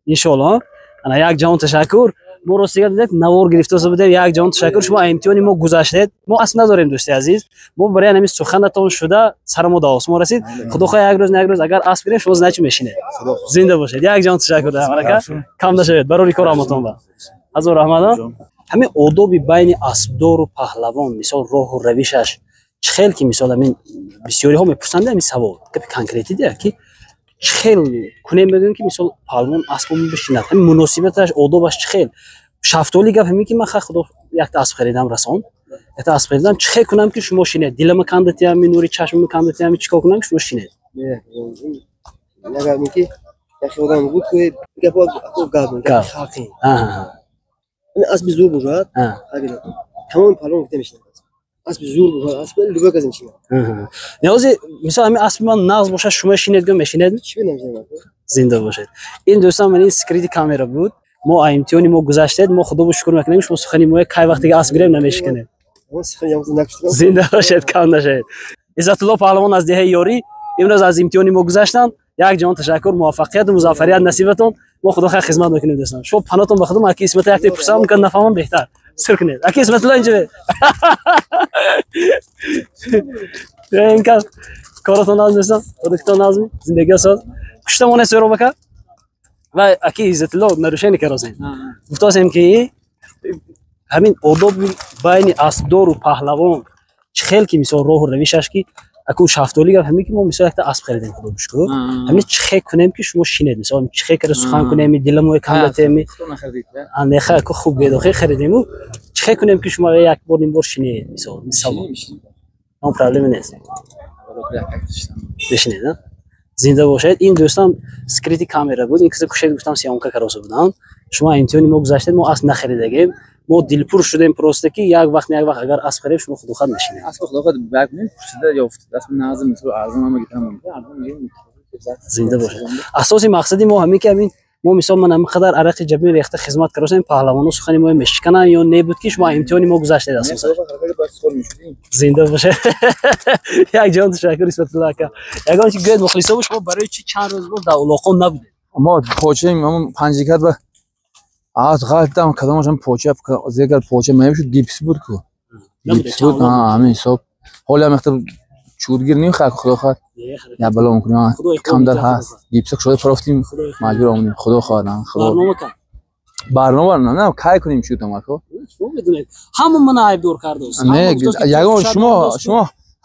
B: Иншоалло. Ана як ҷаҳон ташаккур. Мо ростига дидед навор гирифта будем. Як ҷаҳон ташаккур. Шумо имтиҳони мо гузаштед. Мо асп надорем дӯсти азиз. Мо барои ҳамин суханатон шуда сари мо ба осмон расид. Худо хоҳад як рӯз на як рӯз агар асп гирем шумо значит мешинед. Зинда бошед. Як ҷаҳон ташаккур. Ака кам нашавед. Барори кор раҳматон ба. Ҳазор раҳмат. Ҳамин одоби байни асбдору паҳлавон, мисол роҳу равишаш чӣ хел ки мисол ҳамин бисёриҳо мепурсанд ҳамин савол, гапи конкретӣ дия ки чӣ хел кунем мегӯем ки мисол паҳлавон аспо бишинад, ҳамин муносибаташ, одобаш чӣ хел. Шафтоли гап ҳамин ки ман ха худо якта асп харидам расон, якта асп харидам, чӣ хел кунам ки шумо шинед, дилама кандатиям, нури чашмама кандатиям, чӣ кор кунам ки шумо шинед?
C: Агар ки яхе одам гуфт ки гап гап гап халқи. Асби зур бошад, агар тамоми паҳлавон гуфта мешинад. Асби зур бошад, асби любой кас мешинад.
B: Ниёзи мисол ҳамин аспи ман нағз бошад, шумо шинед гӯ мешинед?
C: Чӣ намешинад?
B: Зинда бошед. Ин дӯстон ман ин скрити камера буд. Мо имтиҳони мо гузаштед, мо худо шукр мекунем, шумо сухани мо кай вақте ки асп гирем намешиканед. Зинда бошед, кам нашавед. Иззатулло паҳлавон аз деҳаи Ёрӣ имрӯз аз имтиҳони мо гузаштанд. Як ҷаҳон ташаккур, муваффақият ва музаффарият насибатон. Мо худо хайр хизмат мекунем дӯстон. Шумо панотон ба худо, аки Исматулло якте пурсам, мумкин нафаҳмам беҳтар. Сир кунед. Аки Исматулло инҷо. Ин кас коротон наз дӯстон, худатон наз, зиндагӣ соз. Куштамона сӯро бака. Ва аки Иззатулло нарушение карозем. Гуфтосем ки ҳамин одоби байни асбдору паҳлавон чӣ хел ки мисол роҳу равишаш ки аку шафтоли гап ҳамин ки мо мисол якта асп харидем худо шукр. Ҳамин чӣ хел кунем ки шумо шинед, мисол чӣ хел кара сухан кунем, диламои кандатем. Анеха аку хуб бедохи харидему чӣ Чӣ кунем ки шумо як бор ним бор шинед, мисол, мисол. Он проблема нест. Бишинед, а? Зинда бошед. Ин дӯстам скрытый камера буд. Ин киса кушед гуфтам съёмка кароса будам. Шумо имтиҳони мо гузаштед, мо асп нахаридагем. Мо дилпур шудем просто ки як вақт не як вақт агар асп харем шумо худохат мешинед.
N: Асп худохат як мин пурсида ёфт. Асп назм мисол арзон ҳама гирам мумкин. Арзон мегирем.
B: Зинда бошед. Асоси мақсади мо ҳамин ки ҳамин мо мисол ман ҳамин қадар арақи ҷабин рехта хизмат каросем паҳлавоно сухани мо мешикананд ё не буд ки шумо имтиҳони мо гузаштед асосан. Зинда бошед. Як ҷон ташаккур Исматулло ака. Ягон чи гӯед мухлисо шумо барои чи чанд рӯз боз дар улоқон набудед?
N: Мо почаем ҳамон панҷикат ба аз ғалтам кадомашам поча зергар поча мешуд гипс буд ку. Гипс буд, ҳамин ҳисоб. Ҳоло ҳам ихта чудгир ним хак худо хоҳад. Я бало мекунем. Камдар ҳаст. Гипс шуда профтим маҷбур омадем. Худо хоҳад, худо.
B: Барнома кай?
N: Барнома на, кай кунем чудам ако?
B: Шумо медонед. Ҳама мана айбдор кардааст.
N: Не, ягон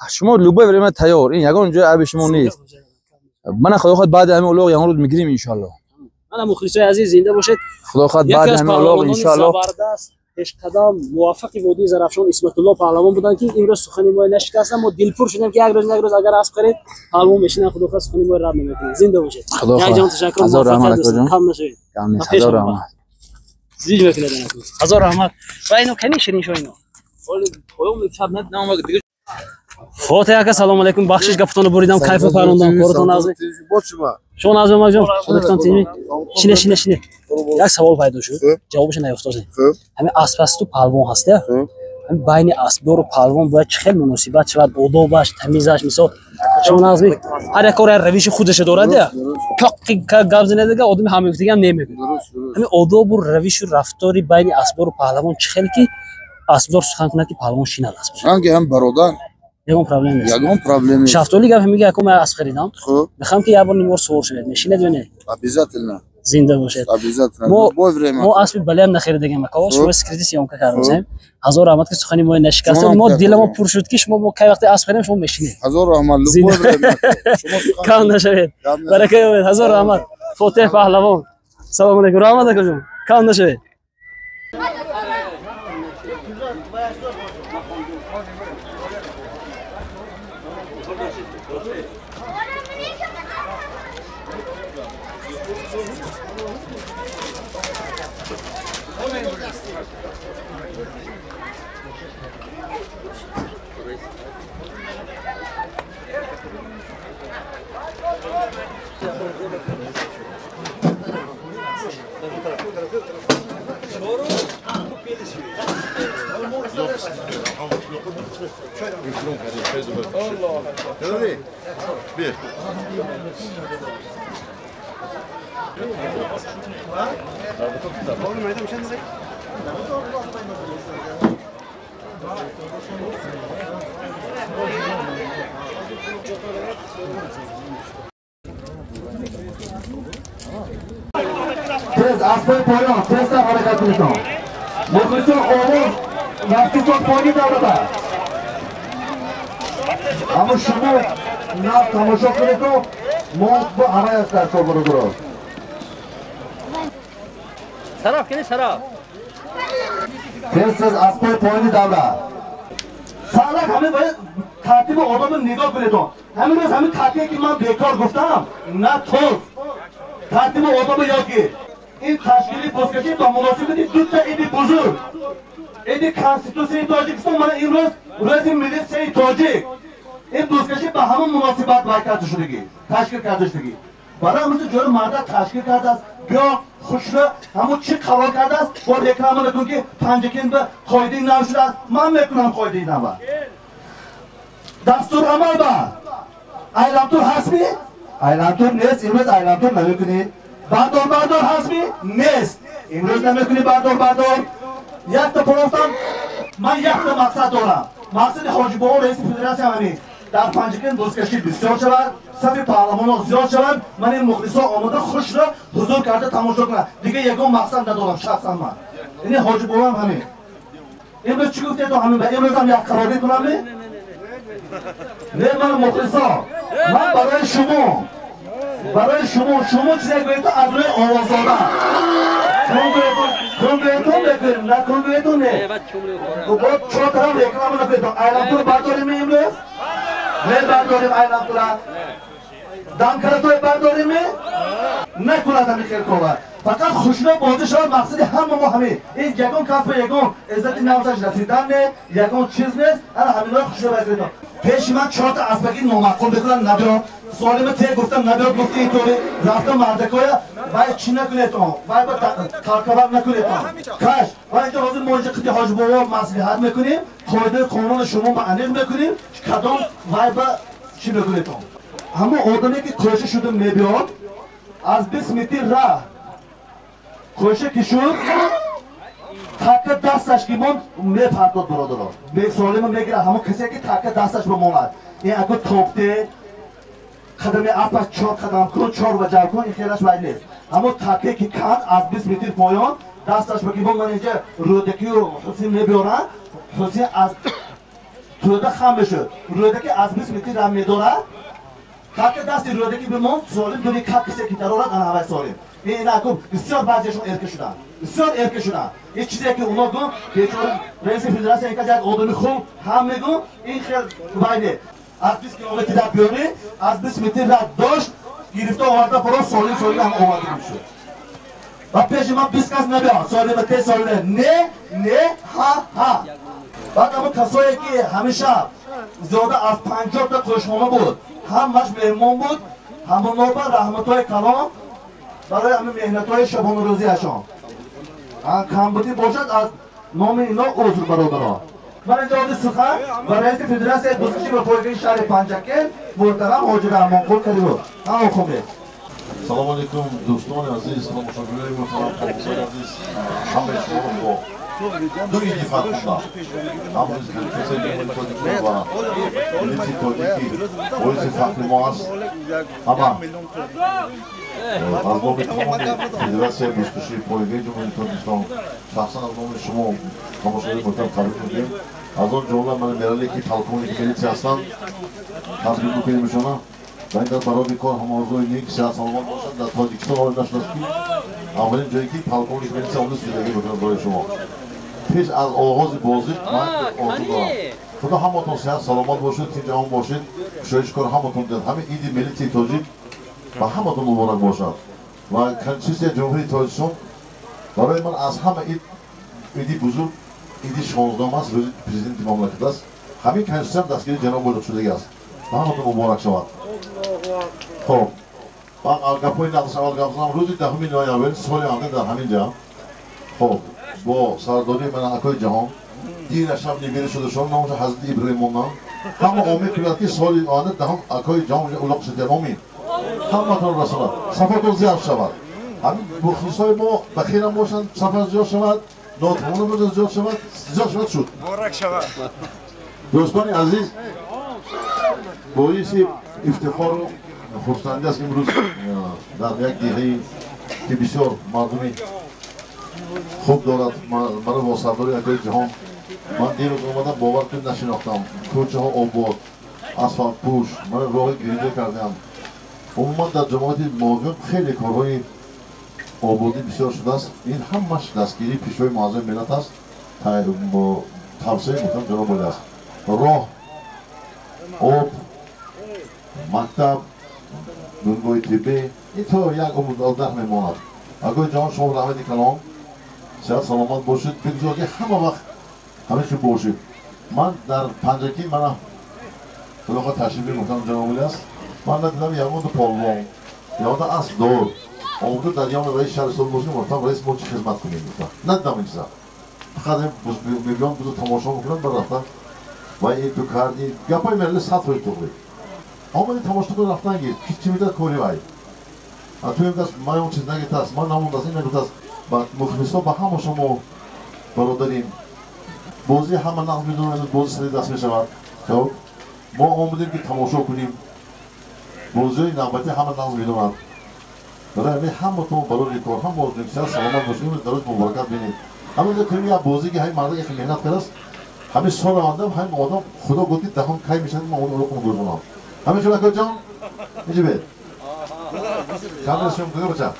N: шумо любое время тайёр. Ин ягон ҷои айби шумо нест. Мана худо хоҳад баъди ҳамин улоқ ягон рӯз мегирем иншоаллоҳ.
B: Мана мухлисои азиз зинда бошед.
N: Худо хоҳад баъди ҳамин улоқ иншоаллоҳ.
B: Пешқадам муваффақи водии Зарафшон Исматулло паҳлавон буданд ки имрӯз сухани мо нашикастанд. Мо дилпур шудем ки як рӯз як рӯз агар асп харед паҳлавон мешинанд, худо хоҳад сухани мо рад намекунад. Зинда бошед. Як ҷон ташаккур.
N: Ҳазор раҳмат акоҷон.
B: Кам нашавед.
N: Кам нест. Ҳазор раҳмат.
B: Зиҷ мекунед. Ҳазор раҳмат. Ва ино кани ширин шо ино. Фотиҳ ака салом алейкум. Бахшиш гапатонро буридам, кайфу парондам, коротон азми. Шумо назми маҷон, худатон тинҷ. Шине шине шине. Як савол пайдо шуд, ҷавобашро наёфтозем. Ҳамин асп ҳасту паҳлавон ҳаст, ҳамин байни аспдору паҳлавон бояд чӣ хел муносибат шавад, одобаш, тамизаш, мисол. Шумо назми ҳар як кор як равиши худашо дорад, тоқи гап занедага одами ҳамгуфтагиам намегӯяд. Ҳамин одобу равишу рафтори байни аспдору паҳлавон чӣ хел ки аспдор сухан кунад ки паҳлавон шинад аспаш.
O: Ранги ҳам бародар.
B: Ягон проблем нест.
O: Ягон проблем нест.
B: Шафтоли гап мегӯяд, якум ман асп харидам. Мехоҳам ки як бор нимор сувор шавед. Мешинед ё не?
O: Обязательно.
B: Зинда бошед.
O: Обязательно. Любое время.
B: Мо аспи балеам нахаридагем ака. Шумо скрытый съёмка кардем. Ҳазор раҳмат ки сухани мо нашикастед. Мо диламо пур шуд ки шумо мо кай вақте асп харидем шумо мешинед.
O: Ҳазор раҳмат. Любое время. Шумо сухан
B: кам нашавед. Барака ёбед. Ҳазор раҳмат. Фотиҳ паҳлавон. Салом алейкум. Раҳмат акаҷон. Кам нашавед.
P: Tez aspay poyon, tezda harakat qiling. Muxlislar ovoz vaqti poyni davrida. Ammo shuni nav tomosha qiling, mo bu arayaslar ko'rib.
J: Saraf keli saraf.
P: Tez tez aspay poyni davra. Sağlaq hamı tartibi odamı nigoh qiling. Ҳамин рӯз ҳамин қатъие ки ман бекор гуфтам, на тоз. Тартиби одамы ёки ин ташкили бозкашӣ ба муносибати дута иди бузург, иди Конститутсияи Тоҷикистон, мана имрӯз рӯзи милитсияи тоҷик, ин бозкашӣ ба ҳамон муносибат вай карда шудагӣ, ташкил карда шудагӣ. Барои ҳамин ҷои марда ташкил кардааст, биё хушро ҳамон чӣ қарор кардааст, бо реклама накун ки Панҷакент ба қоидаи нав шудааст, ман мекунам қоидаи нава. Дастурамал ба айлантур ҳастми? Айлантур нест, имрӯз айлантур намекунӣ. Бардор бардор ҳастми? Нест. Имрӯз намекунӣ бардор бардор. Якта пуростам, ман якта мақсад дорам. Мақсади Ҳоҷибобо раиси федератсия ҳамин. Дар Панҷакент бозкашӣ бисёр шавад, сафи паҳлавонҳо зиёд шавад, ман ин мухлисҳо омода хушро ҳузур карда тамошо кунанд. Дигар ягон мақсад надорам шахсан ман. Ини Ҳоҷибобоам ҳамин. Имрӯз чӣ гуфтед ҳамин? Имрӯзам як қарорӣ кунам? Не, ман мухлисо, ман барои шумо, шумо чизе гӯед аз рӯи овоз додан. Кун мекунем, накун бетон не. Бо чор тараф реклама накунем. Айлам тур бардорим имрӯз? Не бардорим айлам тура. Дамкаратой бардорим? Накунад ҳамин хел кора. Фақат хушно бозӣ шавад, мақсади ҳама мо ҳамин. Ин ягон кафа, ягон иззати нафсаш расидан не, ягон чиз нест. Ана ҳаминҳои хушно бозӣ. Пеши ман чорта аспаки номаъқул мекунанд, набиёд. Солима те гуфтам, набиёд, гуфти интори рафта мардакоя вай чӣ накунед он, вай ба талкавар накунед он. Каш, вай инҷо ҳозир мо инҷо қити ҳоҷибобо маслиҳат мекунем, қоидаи қонуни шумо ба аниқ мекунем, кадом вай ба чӣ мекунед он. Ҳамон одаме ки кӯша шуда мебиёд, аз 20 метр раҳ кӯша ки шуд, така дасташ ки монд, мепартод бародаро. Солима мегирад ҳамон касе ки така дасташ бимонад. Ин аку топте қадами аспаш чор қадам кун, чор ваҷаб кун, ин хелаш вай нест. Ҳамон таке ки канд аз 20 метр поён дасташ ба ки монд, ман инҷа Рӯдакию Ҳусин мебиёрам, Ҳусин аз тӯда хам мешуд. Рӯдаки аз 20 метр рам медорад, така дасти Рӯдаки бимонд, солим дуни кат касе ки дарорад, ана ҳавай солим. Ин аку бисёр баъзеашон эрка шуданд. Бисёр эрка шуданд. Ин чизе ки уно гум, бечора раиси федератсия инкас як одами хуб ҳам мегум, ин хел вай не. Аз 20 километр ра биёрӣ, аз 20 метр ра дошт, гирифта оварда баро солим солим ҳам оварда мешуд. Ва пеши ман 20 кас набиёд, солима те солима не, не, ҳа, ҳа. Баъд ҳамон касое ки ҳамеша зиёда аз 50 та қӯшхона буд, ҳамаш меҳмон буд, ҳамоно ба раҳматҳои калон барои ҳамин меҳнатҳои шабонарӯзиашон. Камбудӣ бошад аз номи ино узр бародаро. Ман инҷо оди сухан ва раиси федератсияи бузкушӣ ва пойгаи шаҳри Панҷакент муҳтарам Ҳоҷи Раҳмонқул Каримов. Ҳамо хубе.
E: Салому алейкум дӯстони азиз, тамошобинони муҳтарам, тамошои азиз, ҳамаи шуморо бо ду иди фархунда, ҳам рӯзи Конститутсияи Ҷумҳурии Тоҷикистон ва миллати тоҷикӣ боиси фахри мо аст. Ҳама аз номи тамоми федератсияи бузкушии пойгаи Ҷумҳурии Тоҷикистон, шахсан аз номи шумо тамошобинони муҳтарам табрик мекунем. Аз он ҷумла ман Мерале ки полковники милитсия ҳастанд, табрик мекунем ишона. Ва ин дар барои кор ҳаморзои нек, сиҳат саломат бошад. Дар Тоҷикистон ҳоле нашудааст ки аввалин ҷое ки полковник милитсия омада зиндагӣ мекунад барои шумо. Пеш аз оғози бозӣ ман орзу дорам, худо ҳаматон сиҳат саломат бошед, тинҷ амон бошед, кушоиши кор ҳаматон диҳад. Ҳамин иди милитсияи тоҷик ба ҳаматон муборак бошад. Ва Конститутсияи Ҷумҳурии Тоҷикистон барои ман аз ҳама ид иди бузург, иди 16 аст, рӯзи президенти мамлакат аст. Ҳамин конститутсия дастгири ҷаноб болиқ шудагӣ аст. Ба ҳаматон муборак шавад. Хоб, ман гапҳои нақш аввал гап занам. Рӯзи 10 ноябр соли оянда дар ҳамин ҷа, хоб, бо сардории манакои ҷаҳон дира шаб нибира шуда шумо номаша Ҳазрати Иброҳим мондан, ҳама омин кунад ки соли оянда даҳум акои ҷаҳон улоқ шудияд. Омин. Ҳаматон расонад, сафартон зиёд шавад. Ҳамин мухлисои мо ба хирам бошанд, сафар зиёд шавад, нотавона бошад зиёд шавад, зиёд шавад шуд.
F: Муборак шавад.
E: Дӯстони азиз, боиси ифтихору хурсандӣ аст имрӯз дар як деҳае ки бисёр мардуми хуб дорад, маро бо сардори акои ҷаҳон ман дирӯз омадам, бовар кунед нашинохтам. Кӯчаҳо обод, асфалтпӯш, ман роҳи гирифта кардам. Умуман дар ҷамоати Мовиён хеле корҳои ободӣ бисёр шудааст. Ин ҳамаш дастгирии пешвои муаззами миллат аст, тавсияи муҳтарам ҷаноб олӣ аст. Роҳ, об, мактаб, бунгоҳи тиббӣ, ин то як умр даҳ мемонад. Акои ҷаҳон шумо раҳмати калон, сиҳат саломат бошед, бигзор ки ҳама вақт ҳамин хел бошед. Ман дар Панҷакӣ мана худо ташрифи муҳтарам ҷаноб олӣ аст, ман надидам ягонта полвон, ягонта аспдор омада дар ёни раиси шаҳри Сол бошем, муҳтарам раис мо чӣ хизмат кунем гуфта. Надидам ин чиза. Фақат мебиён бузу тамошо мекунанд, бар рафта ва ин ту кардӣ, гапҳои Мерали 100% туғри. Омади тамошо кун, рафтан гир, ки чӣ медад кори вай. А ту имдас ман он чиз нагитаст, ман намондааст, ин нагуфтааст. Ба мухлисо ба ҳама шумо бародарим. Бозӣ ҳама нақд медонанд, бозӣ сари даст мешавад. Хоб, мо омадем ки тамошо кунем. Бозиҳои навбатӣ ҳама нақд медонанд. Барои ҳамин ҳаматон барои кор, ҳама озмексиҳат саломат бошед, имрӯз дар рӯз муборакат бинед. Ҳамин ҷо кунем як бозӣ ки ҳамин марда як меҳнат кардааст, ҳамин сол оянда ҳамин одам худо гуфт ки даҳум кай мешавад, ман он улуқро гузорам. Ҳамин хел акои ҷон, инҷо бед. Камера съёмка кунед бача.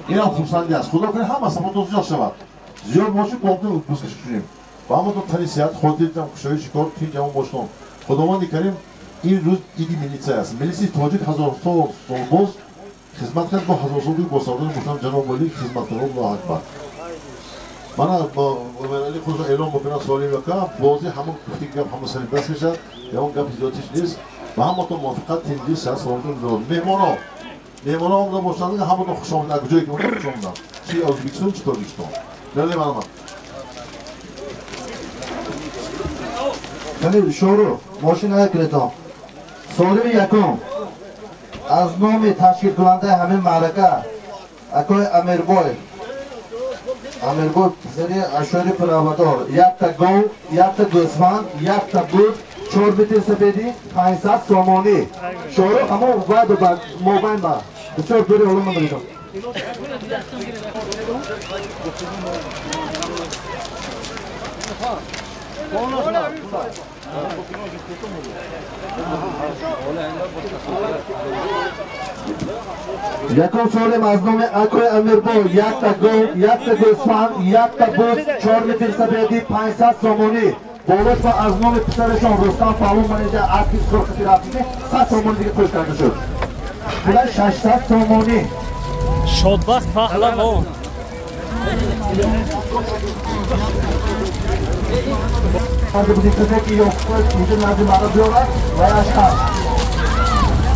E: Инам хурсандӣ аст. Худо кунад ҳама сафотон зиёд шавад. Зиёд бошед, бо бузгиш кунем. Ба ҳаматон тани сиҳат, хотирҷам, кушоиши кор, тинҷ ҷавон бошон. Худованди карим ин рӯз иди милитсия аст. Милитсияи тоҷик ҳазорсол сол боз хизмат кард, бо ҳазорсол бо сардори муҳтарам ҷаноб олӣ хизмат кард. Аллоҳу акбар. Мана Умаралӣ худро эълон мекунад солим яка, бозӣ ҳамон гуфти гап ҳама сари даст мешавад, ягон гапи зиёдтиш нест. Ба ҳаматон муваффақият, тинҷӣ, сиҳат, саломатӣ. Меҳмоно, меҳмоно омада бошанд, ҳаматон хуш омадед. Аз куҷое ки бошанд хуш омаданд. Чи Ӯзбекистон, чи Тоҷикистон. Лале манама.
P: Кани шору мошин накунедон. Солими якум аз номи ташкилкунандаи ҳамин маърака акои Амирбой, Амирбой писари Ашори Пиравадор, якта гов, якта гӯсфанд, якта буд, 4 метр сафедӣ, 500 сомонӣ. Шору ҳамон вайду ба мобайн ба бисёр дури олам мебаридам. Якум солим аз номи акои Амирбой, якта гов, якта гӯсфанд, якта буз, 4 метр сафедӣ, 500 сомонӣ. Болош ва аз номи писарашон Рустам Паҳлавон манеҷа аспи сурхи рафтине 100 сомонӣ дига қӯш карда шуд. Пула 600 сомонӣ.
B: Шодбахт Паҳлавон.
P: Ки ёфт инҷо назди маро биёрад ва яш ҳаст.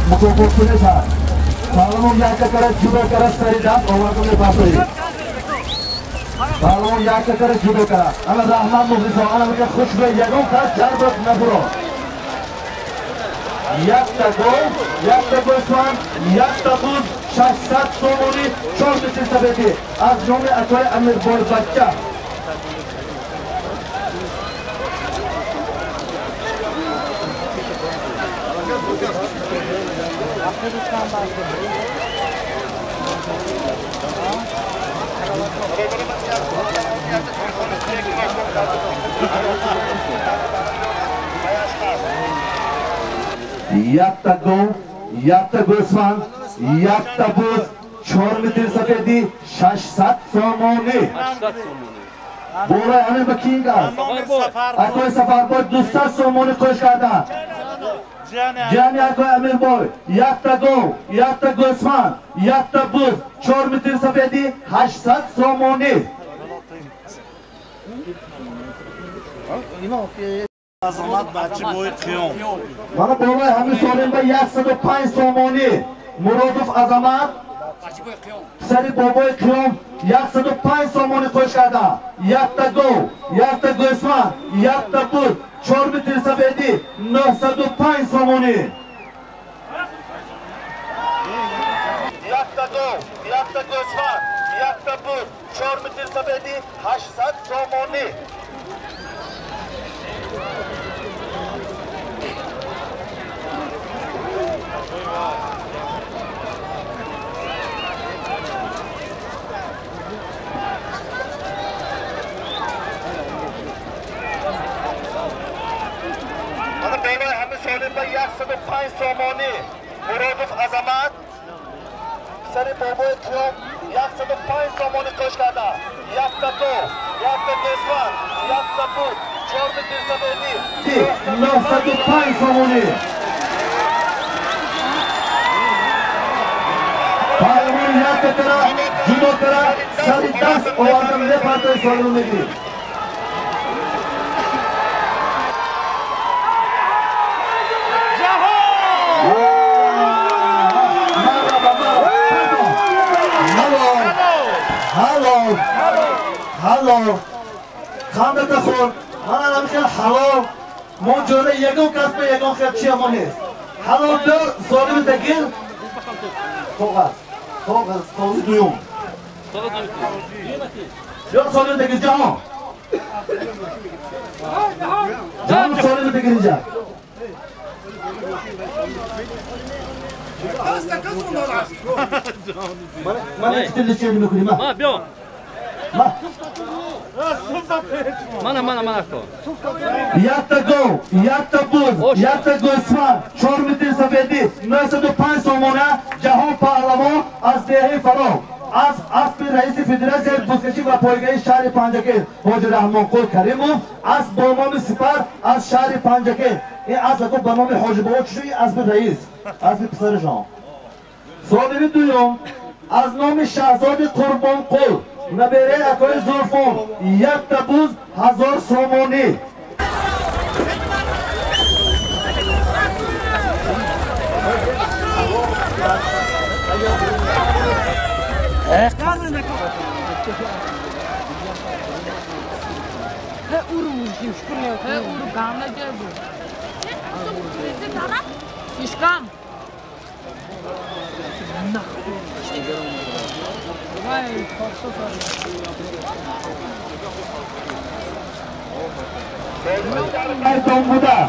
P: Мукофот пулеш ҳаст. Паҳлавон якта кара ҷудо кара сари даст оварда мепартоед. Паҳлавон якта кара ҷудо кара. Ана раҳмат мухлисон, ана мега хушбе ягон кас ҷарб набуро. Якта гов, якта гӯсфанд, якта буз, 600 сомонӣ, 4 метр сафедӣ аз номи акои Амирбой бача. Якта гов, якта гӯсфанд, якта буз, 4 метр сафедӣ, 600 сомонӣ. Болои ҳамин ба кинг аст. Акои Сафарбой 200 сомонӣ қӯш карданд. Ҷамъи акои Амирбой, якта гов, якта гӯсфанд, якта буз, 4 метр сафедӣ, 800 сомонӣ.
G: Азамат бачибои Қиём.
P: Мана болои ҳамин солим ба 105 сомонӣ. Муродов Азамат писари бобои Қиём 105 сомонӣ қӯш карданд. Якта гов, якта гӯсфанд, якта буз, 4 метр сафедӣ, 905 сомонӣ. Якта гов, якта гӯсфанд, якта буз, 4 метр сафедӣ, 800 сомонӣ. 105 сомонӣ. Муродов Азамат писари бобои Қиём 105 сомонӣ қӯш карда. Якта гов, якта гӯсфанд, якта буз, 4 метр сафедӣ, 905 сомонӣ. Паҳлавон якта кара ҷудо кара сари даст оварда мепартои солимро мегирид. Ҳалол, хандата хӯр. Мана ҳамин ҳалол. Мо ҷора ягон кас ба ягон хел чия мо нест. Ҳалол биёр, солимата гир. Коғаз, коғаз, коғази дуюм. Биёр солимата гир, ҷаҳон. Ҷаҳон солимата гир инҷа. Мана тиллича мекунем.
J: Ма биё. Мана, мана, мана кто.
P: Якта гов, якта буз, якта гӯсфанд, 4 метр сафедӣ, 905 сомона, Ҷаҳон Паҳлавон аз деҳаи Фарох. Аз аспи раиси федератсияи бузкашӣ ва пойгаи шаҳри Панҷакент Ҳоҷи Раҳмонқул Каримов, асп бо номи Сипар аз шаҳри Панҷакент. Ин асп ако ба номи Ҳоҷи Бобо чӣ шуд? Ин аспи раис, аспи писарашон. Соҳиби дуюм аз номи Шаҳзоди Қурбонқул, набераи акои Зулфон, якта буз, 1000 сомонӣ. Майдон буда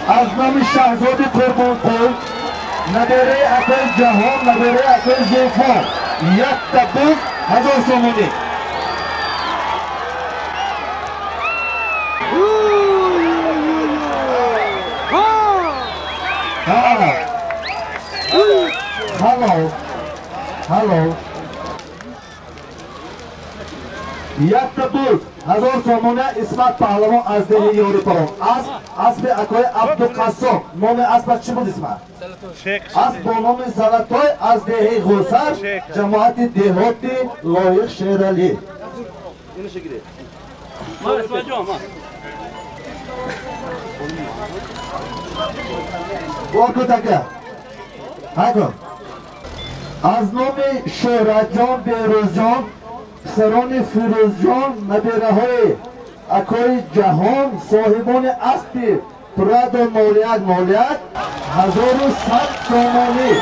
P: аз номи Шаҳзоди Қурбонқул, набераи акои Ҷаҳон, набераи акои Зулфон, якта буз, 1000 сомонӣ. Ҳало, ҳало, якта буз, 1000 сомона, Исмат Паҳлавон аз деҳи Ёрипарон. Асп аспи акои Абдуқассоб. Номи аспаш чӣ буд, Исмат? Асп бо номи Залатой аз деҳаи Ғусар, ҷамоати деҳоти Лоиқ Шералӣ. Боркут ака, ҳакун аз номи Шӯҳратҷон, Берӯзҷон, писарони Фирӯзҷон, набераҳои акои Ҷаҳон, соҳибони аспи Прадо 0101, 1100 сомонӣ.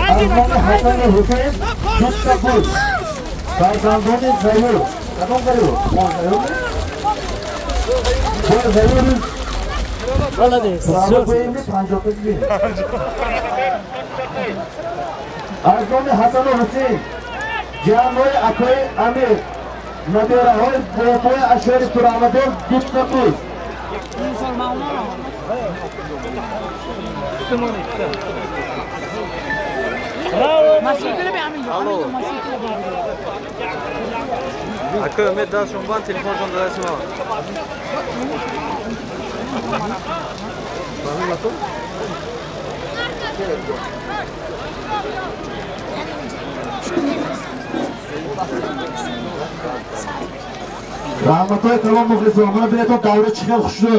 P: Аз номи Ҳасану Ҳусейн дута буз, фарзандони Заюр. Кадом Заюр? Заюр? Заюр. Аз номи Ҳасану Ҳусейн, ҷамъҳои акои Амир, набераҳои бобои Ашори Турамадор, дута буз.
J: Акои Умед, дастшон банд, телефоншон дасти ман.
P: Раҳматҳои калон, мухлисон. Мана бинетон, давра чӣ хел хушрӯ,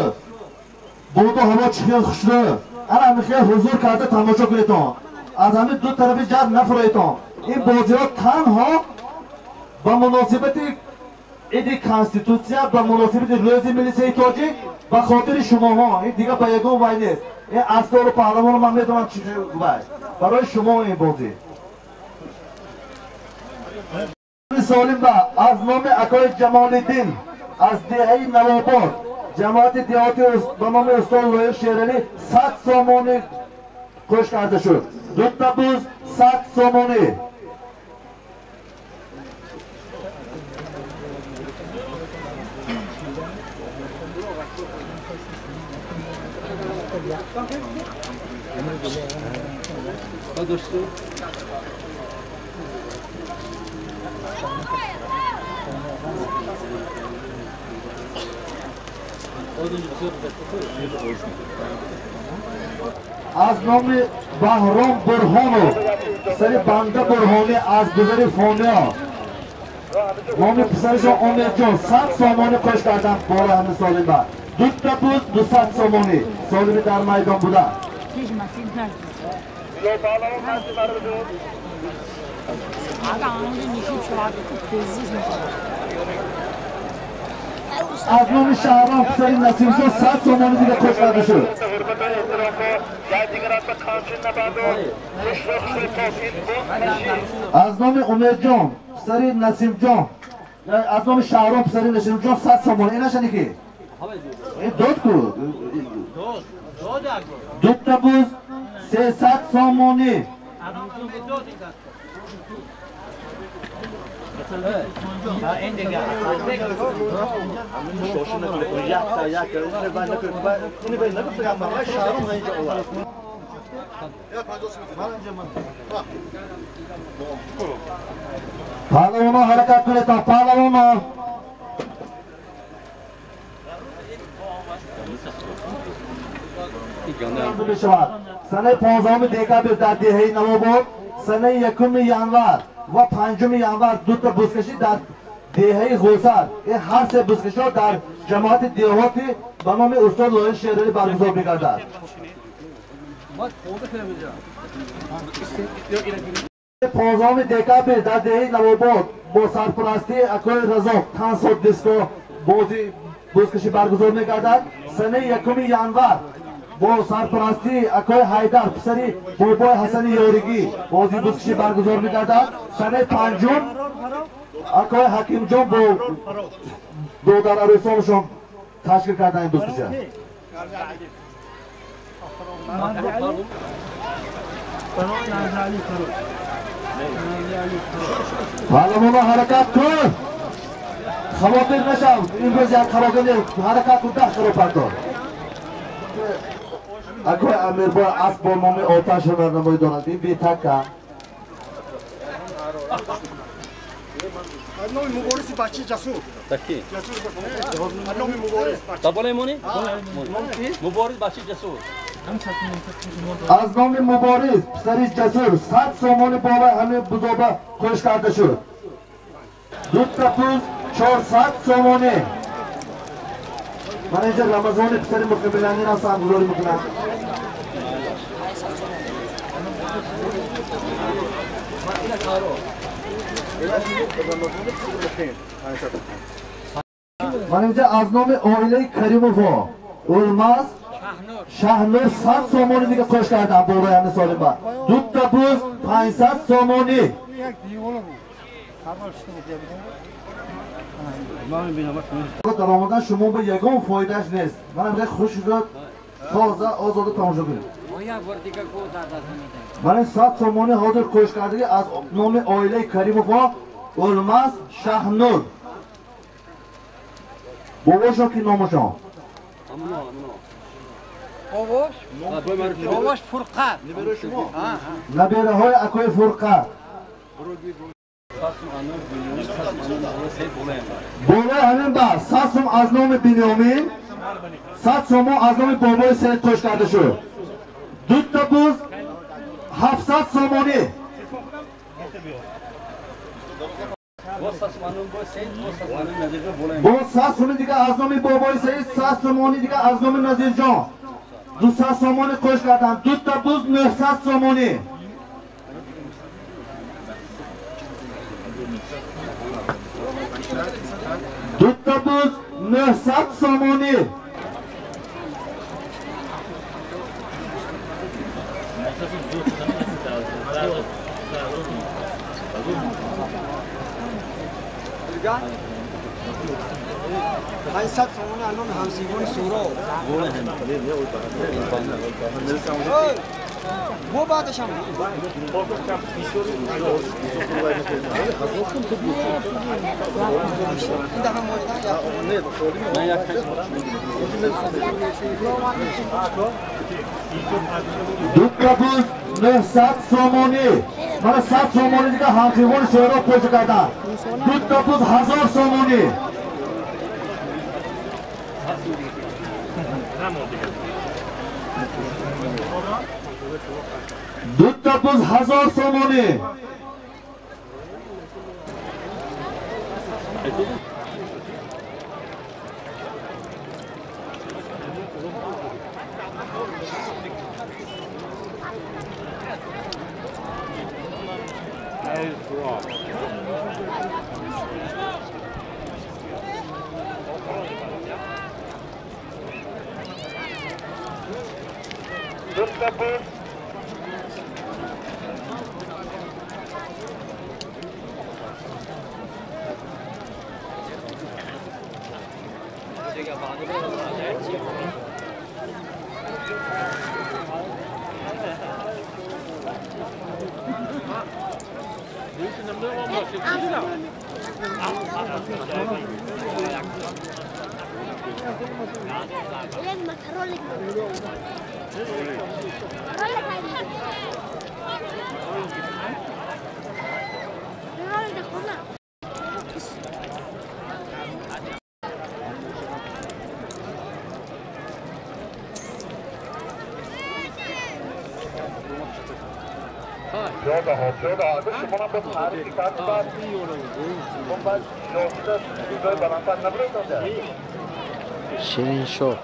P: боду ҳаво чӣ хел хушрӯ. Ана ҳамин хел ҳузур карда тамошо кунедон, аз ҳамин ду тарафи ҷар нафуроедон. Ин бозиҳо танҳо ба муносибати иди Конститутсия, ба муносибати рӯзи милисияи тоҷик, ба хотири шумоҳо. Ин дига ба ягон вай нест. Ин астору паҳлавону ман медонам чӣ вай барои шумо ин бозӣ. Солимба аз номи акои Ҷамолиддин аз деҳаи Навобод, ҷамоати деҳоти ба номи устод Лоиқ Шералӣ, 100 сомонӣ қӯш карда шуд. Дута буз, 100 сомонӣ. Аз номи Баҳром Бурҳонов, писари Банда Бурҳонӣ аз гузари Фониё, номи писарашон Омедҷон, 100 сомонӣ қӯш карданд бораи ҳамин солимба. Дута буз, 200 сомонӣ, солими дар майдон буда. از نام شهرام پسری نصیرجان 100 سومانی دیگه کش کرده شد. از نام امیدجان پسری نسیمجان، از نام شهرام پسری نسیمجان 100 سومانی. این نشنی که این داد کو دو تا بوز 300 سومانی. پهلوانا حرکت کنید تا پهلوانا. سنه 15 دکابر در دهه نواباد، سنه 1 ینوار و 5 ینوار دو تا بزکشی در دهه غوسر. این هر سه بزکشی ها در جماعت دهاتی به نام استاد لایق شیرالی برگزار می‌گردد. 15 دکابر در دهه نواباد با سرپرستی اکای رزاق تنساد دیسکو بازی بزکشی برگزار می‌گردد. سنه 1 ینوار با سرپرستی اکای حیدر پسری بابای حسن یارگی بازی بزکشی برگزار می‌گردد. سنه 5 اکای حکیم جان با دودر عروسانشان تشکیل کردن این بزکشی. پهلوانا حرکت کن، خواطر نشو، امروز یک خراگه حرکت کن، 10 خراب پردار. اکوی امیر با اسب با نام آتش هنرنمایی دارند. این بی تکه
K: نام مبارز بچه جسور.
J: تکی.
K: نام مبارز بچه.
J: دبالای مونی؟ مبارز بچه جسور.
P: از نام مبارز پسری جسور 100 سومانی بالای همه بزرگا کش کرده شد. دو تا پوز 400 سومانی. من اینجا رمضان پسری مقبلانی را سرگذاری میکنم. من اینجا از نام عائله کریموفا اولماز شهنور 100 سومانی دیگه کش کردم بالای همه سالم با. دو تا بوز 500 سومانی. در آمدن شما به یگان فایدهش نیست. من خیلی خوش شد تازه آزاده تماشا کنید. من 100 سومانی حاضر کش کرده از نام عائله کریموفا اولماز شهنور. باباشون کی نامشان؟
Q: باباش فرقه.
P: نبیره های اکوی فرقه. بالای همین بر 100 سوم از نام بنیامین، 100 سوم از نام بابای سید کش کرده شد. دو تا بوز 700 سومانی. با 100 سوم دیگه از نام بابای سید، 100 سومانی دیگه از نام نظیر جان. 200 سومانی کش کردن. دو تا بوز 900 سومانی. دو تا بوز 900 سومانی.
Q: 500 سومانی الان همسیگان سورا. بو بعدش هم این دفعه
P: دو تا بوز 900 سومانی. من 100 سومانی دیگه همسیگان سورا پشت کردن. دو تا بوز 1000 سومانی. دو تا بوز 1000 سومانی. Дута буз.
J: Шириншоҳ.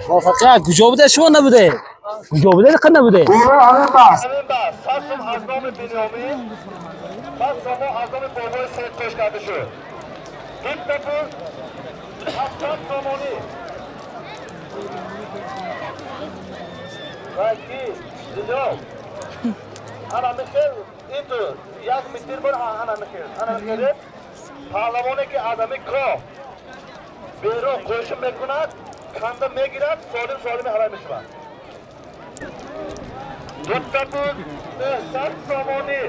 B: موافقه کجا بوده شما نبوده؟ کجا بوده قد نبوده؟
P: همین بس سرسم از نام بنیامین بعد شما از نام بابای سید کش کرده شد. دو تا بود 700 سامانی و کی دیدم انا میخیر این تو یک متر بر انا میخیر انا میخیر پهلوانی که آدمی کاه بیرون قوش میکند کنده میگیرد سالم سالم حلال میشود. دو تا بود 900 سامانی.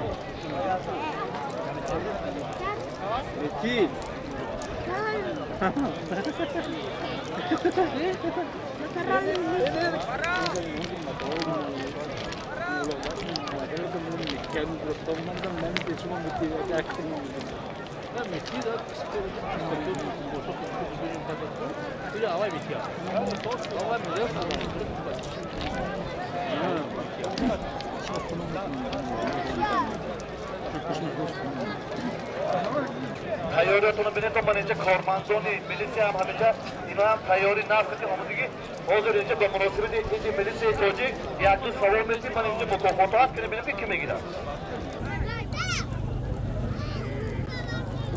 P: تیاریاتون ببینید تا من اینجا کارمندانی ملیسی هم همینجا اینا هم تیاری نرخ آمادگی حاضر اینجا به مناسبت اینجا ملیسی تاجیک یک دو سوال می‌کنیم. من اینجا مکافات هست که ببینیم که کی میگیرن.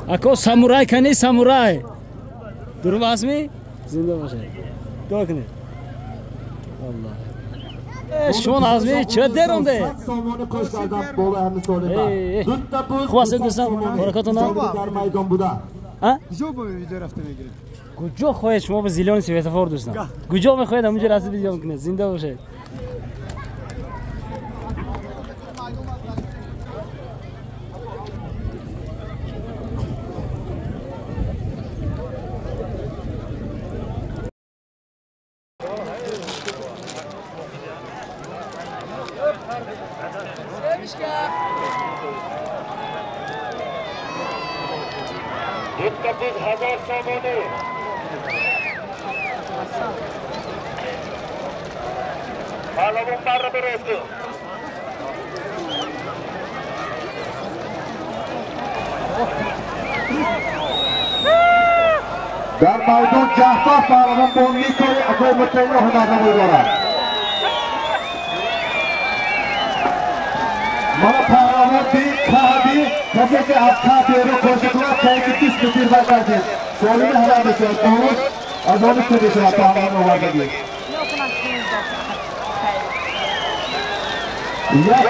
B: اکو سامورای کنی سامورای درو باسمی زنده باشه دو کنی الله شما نازمی چه درونده خوب است دوستان برکاتون
K: در میدان بوده.
B: ها
F: کجا با ویدیو رفته میگیرید؟
B: کجا خواهید شما به زیلان سویتفور دوستان کجا میخواید همونجا رفته ویدیو میکنید. زنده باشید.
P: دو هزار سامانی. پهلوان بر برسو.
K: در میدان جعفر پهلوان با نیکای اقامت هنرنمایی دارد. من پهلوان بی کهبی کسی که از که بیرون کشته کند تا اینکه 20 متر برگردید سالم حلال بشود باروش از آن که بشود پهلوان آوردگی یک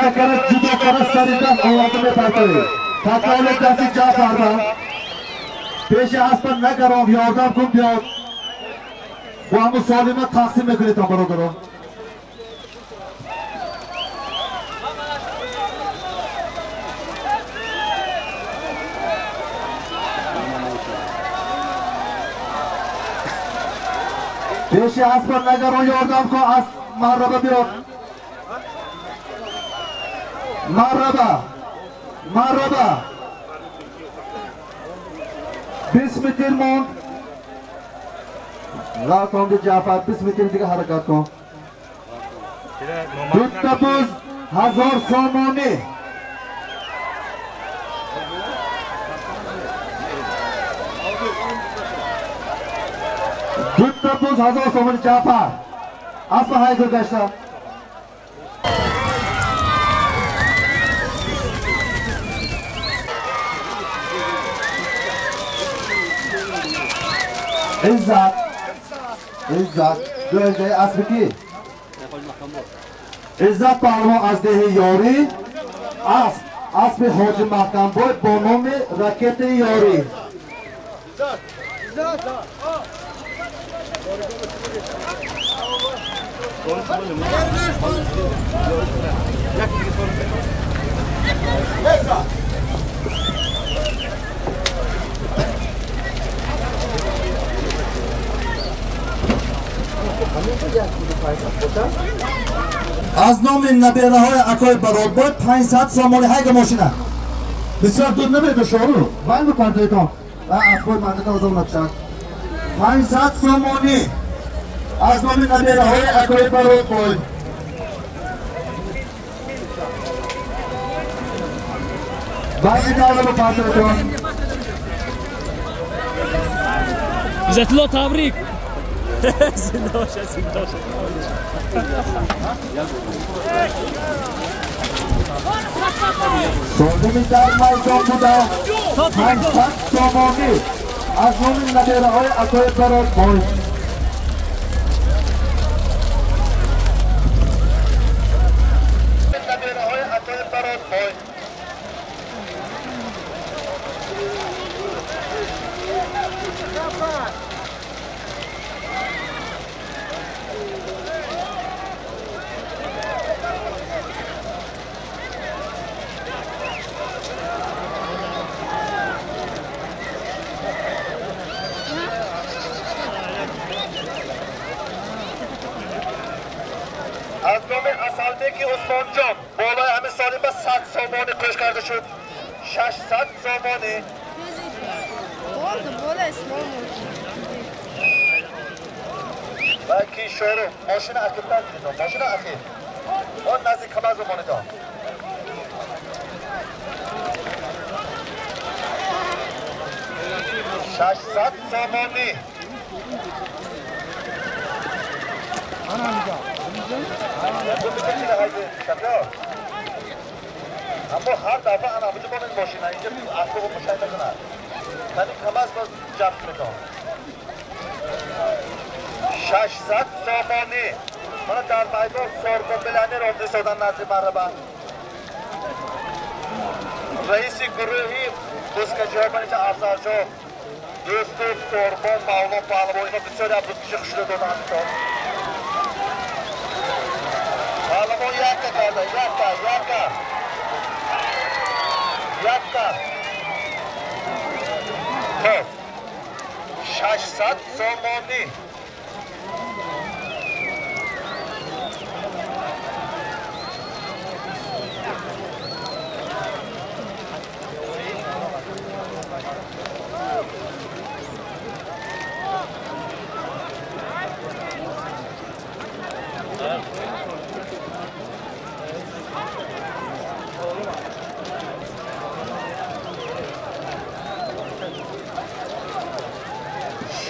K: نکره جدا کنه سری دست آورده میپرتوید تکال دستی جعفر بند پیش اسب نگرام یاردم کن بیاد و همون سالمه تقسیم میکنید تا برادران. پیش اسب نگران یاردم کن از مربه بیاد مربه مربه 20 متر موند غلط جعفر 20 متر دیگه حرکت کن. دو تا بز 1000 سامانی.
P: боз 1000 сомонӣ Ҷаъфар. Асба ҳайдур гашта. Иззат, Иззат, дуэждаи асби ки? Иззат паҳлавон аз деҳи Ёрӣ, асб, асби Ҳоҷи Маҳкамбой бо номи Ракетаи Ёрӣ. Аз номи набераҳои акои Баротбой 500 сомонӣ ҳайга мошина. Бисёр дур набеда шору. Вай мепартоитон. Акои мандата озод накшад. 500 сомонӣ аз номи набераҳои акои Баротбой. Вай давра мепартоитон.
B: Иззатулло, табрик. Зинда бошад, зинда бошад.
P: Солими дар майдон буда 500 сомонӣ аз номи набераҳои акои Баротбой. Аз номи Асалбеки Усмонҷон болои ҳамин солиба 100 сомонӣ қӯш карда шуд. 600 сомонӣ. Ва ки шору мошина ақибтар гиридон, мошина ақиб. Он наздик камаз бимонидон. 600 сомонӣ. Аммо ҳар дафъа ана ҳаминҷо монед мошина, инҷа асбобо мушайда кунад. Кани камаз боз ҷамъ кунедон. 600 сомонӣ. Мана дар майдон сорбон миллионер омда истодан назди марҳаба. Раиси гурӯҳи бузкашиҳо манича Афзалҷон, Дӯстов, Сорбон, Мавлон Паҳлавон, ино бисёре аз бузкаши хушро доданд ҳаминҷо. Паҳлавон якка карда, якка, якка. Якка. Хоб. 600 сомонӣ.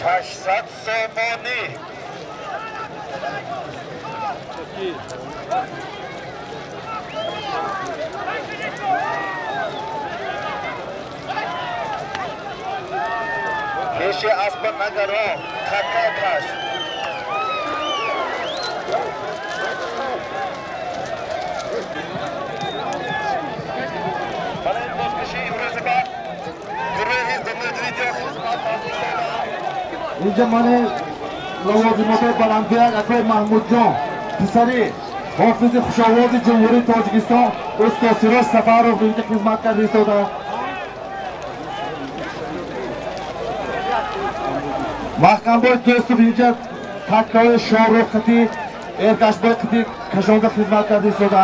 P: 600 сомонӣ. Пеши аспа нагарон, така каш. Мана ин бозкаши имрӯзи ба гурӯҳи Умед видео хизмат карда. Инҷа мани лавозимотҳои баландгӯяк акои Маҳмудҷон, писари ҳофизи хушовози Ҷумҳурии Тоҷикистон устод Сироҷ Сафаров инҷа хизмат карда истода. Маҳкамбой Дӯстов инҷа таккаҳои шоҳрух қити, Эргашбой қити кашонда хизмат карда истода.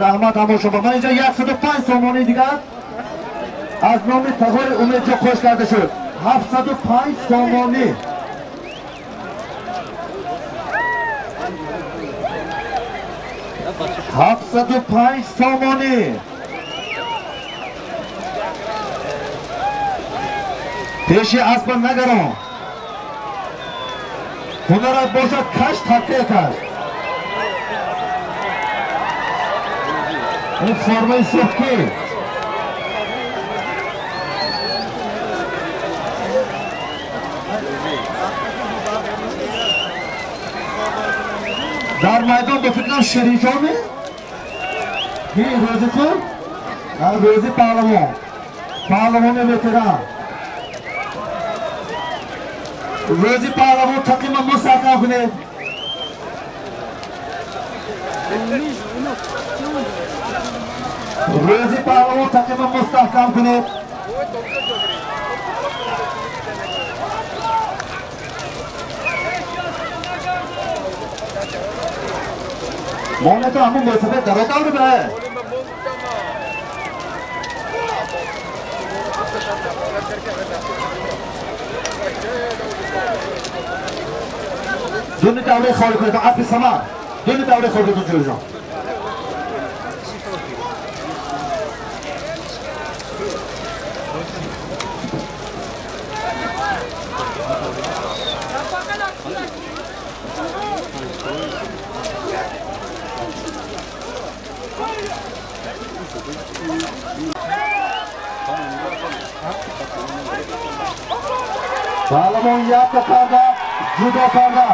P: Раҳмат ҳамо шумо. Ман инҷа 105 сомонии дигар аз номи тағои Умедҷон қӯш карда шуд. 705 сомонӣ. 705 сомонӣ. Пеши аспа нагарон. Ҳунарат бошад, каш такя каш. Ин формаи сурх ки? Дар майдон ба фикрам Ширинҷоне? Ки рӯзи кун? Рӯзи паҳлавон. Паҳлавони ветеран. Рӯзи паҳлавон тақима мустаҳкам кунед. Рӯзи паҳлавон тақима мустаҳкам кунед. Монета ҳамон мӯйсафед даротаври бе. Дуни давраи холӣ кунед, аспи Самар. Дуни давраи холӣ кунед, ҷӯрҷон. Паҳлавон якта карда, ҷудо карда.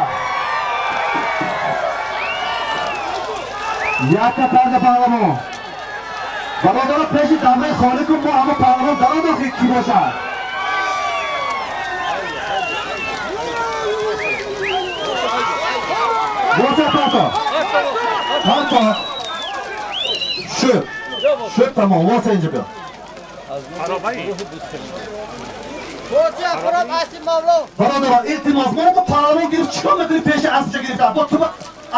P: Якта карда паҳлавон. Бародаро, пеши давраи холӣ кун, мо ҳама паҳлавон дародор ки кӣ бошад. Боша пато. Пато. Шуд. Шуд тамом, воса инҷа биё. Бародаро, илтимос, мо бо паҳлавон гирифт, чикор мекунӣ пеши аспча гирифта? Бо ту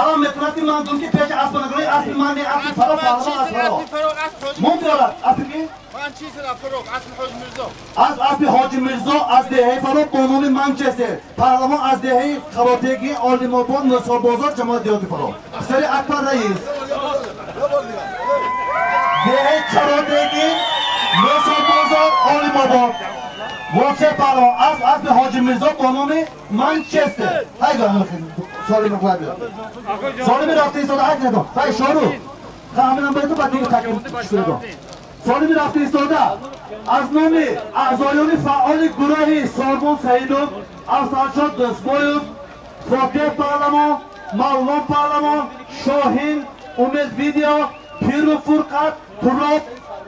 P: алам мекунад ки ман дум ки пеши аспа нагирӣ, аспи ман не, аспи фаро, паҳлавон аз фаро. Мон биёрад, аспи ки? Аз аспи Ҳоҷи Мирзо аз деҳаи Фаро бо номи Манчестер. Паҳлавон аз деҳаи Қаротеги, Олимобод, Мӯсобозор, ҷамоати деҳоти Фаро. Писари Акбар Раис. Деҳаи Қаротеги, Мӯсобозор, Олимобод. Восе паҳлавон аз аспи Ҳоҷи Мирзо бо номи Манчестер. Ҳай солими қулай биё. Солими рафта истода, ҳай кунедон. Ҳай шору. Ҳаминам баретон, баъд дига таким шукунедон. Солими рафта истода аз номи аъзоёни фаъоли гурӯҳи Сорбон Саидов, Афзалшод Дӯстбоев, Фотеҳ паҳлавон, Мавлон паҳлавон, Шоҳин, Умед Видео, Пиру Фурқат, Туроб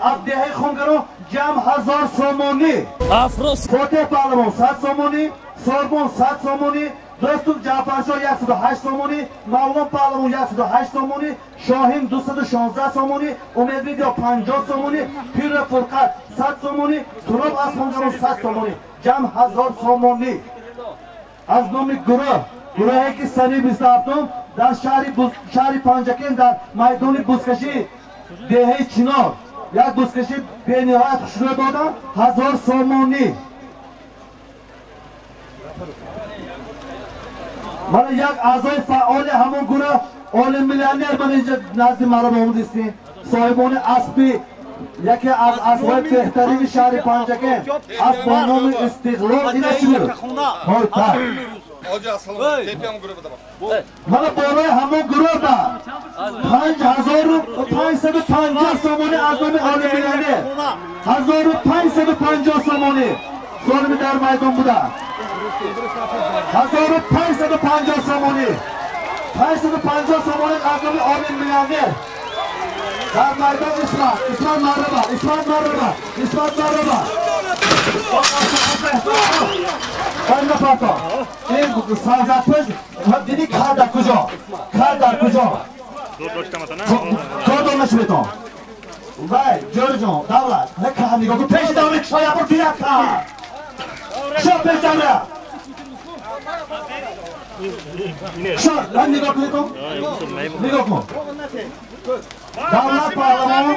P: аз деҳаи Хонгаро ҷамъ 1000 сомонӣ. Фотеҳ паҳлавон 100 сомонӣ, Сорбон 100 сомонӣ, Дӯстум Ҷаъфаршоҳ 108 сомонӣ, Мавлон паҳлавон 108 сомонӣ, Шоҳин 216 сомонӣ, Умед Видео 50 сомонӣ, Пири Фурқат 100 сомонӣ, Туроб аз Хонгаро 100 сомонӣ, ҷамъ 1000 сомонӣ. Аз номи гурӯҳ, гурӯҳе ки санаи 27 дар шаҳри Панҷакент дар майдони бузкашӣ деҳаи Чинор як бузкашӣ бениҳоят хушрӯ доданд, 1000 сомонӣ. Мана як аъзои фаъоли ҳамон гурӯҳ, олим миллионер, мана инҷа назди маро омадистем, соҳибони аспи яке аз аспҳои беҳтарини шаҳри Панҷакент, асп бо номи Истиқлол. Ина чӣ буд? Ҳой так. Мана болои ҳамон гурӯҳ ба 5550 сомонӣ аз номи олим миллионер, 1550 сомонӣ солими дар майдон буда. 1550 сомонӣ, 550 сомонӣ аз номи олим миллионер дар майдон. Исмат, Исмат марҳаба, Исмат марҳаба, Исмат марҳаба. Банда пато. Ин сарзапӯш дидӣ кар дар куҷо? Кар дар куҷо? Кор донашметон. Вай, ҷӯрҷон, давлат, кар нигоҳ кун, пеши давлат кишоя бур бирад кар. Кишо пеш давлат. Кишо, нигоҳ кунедон. Нигоҳ кун. Давлат паҳлавон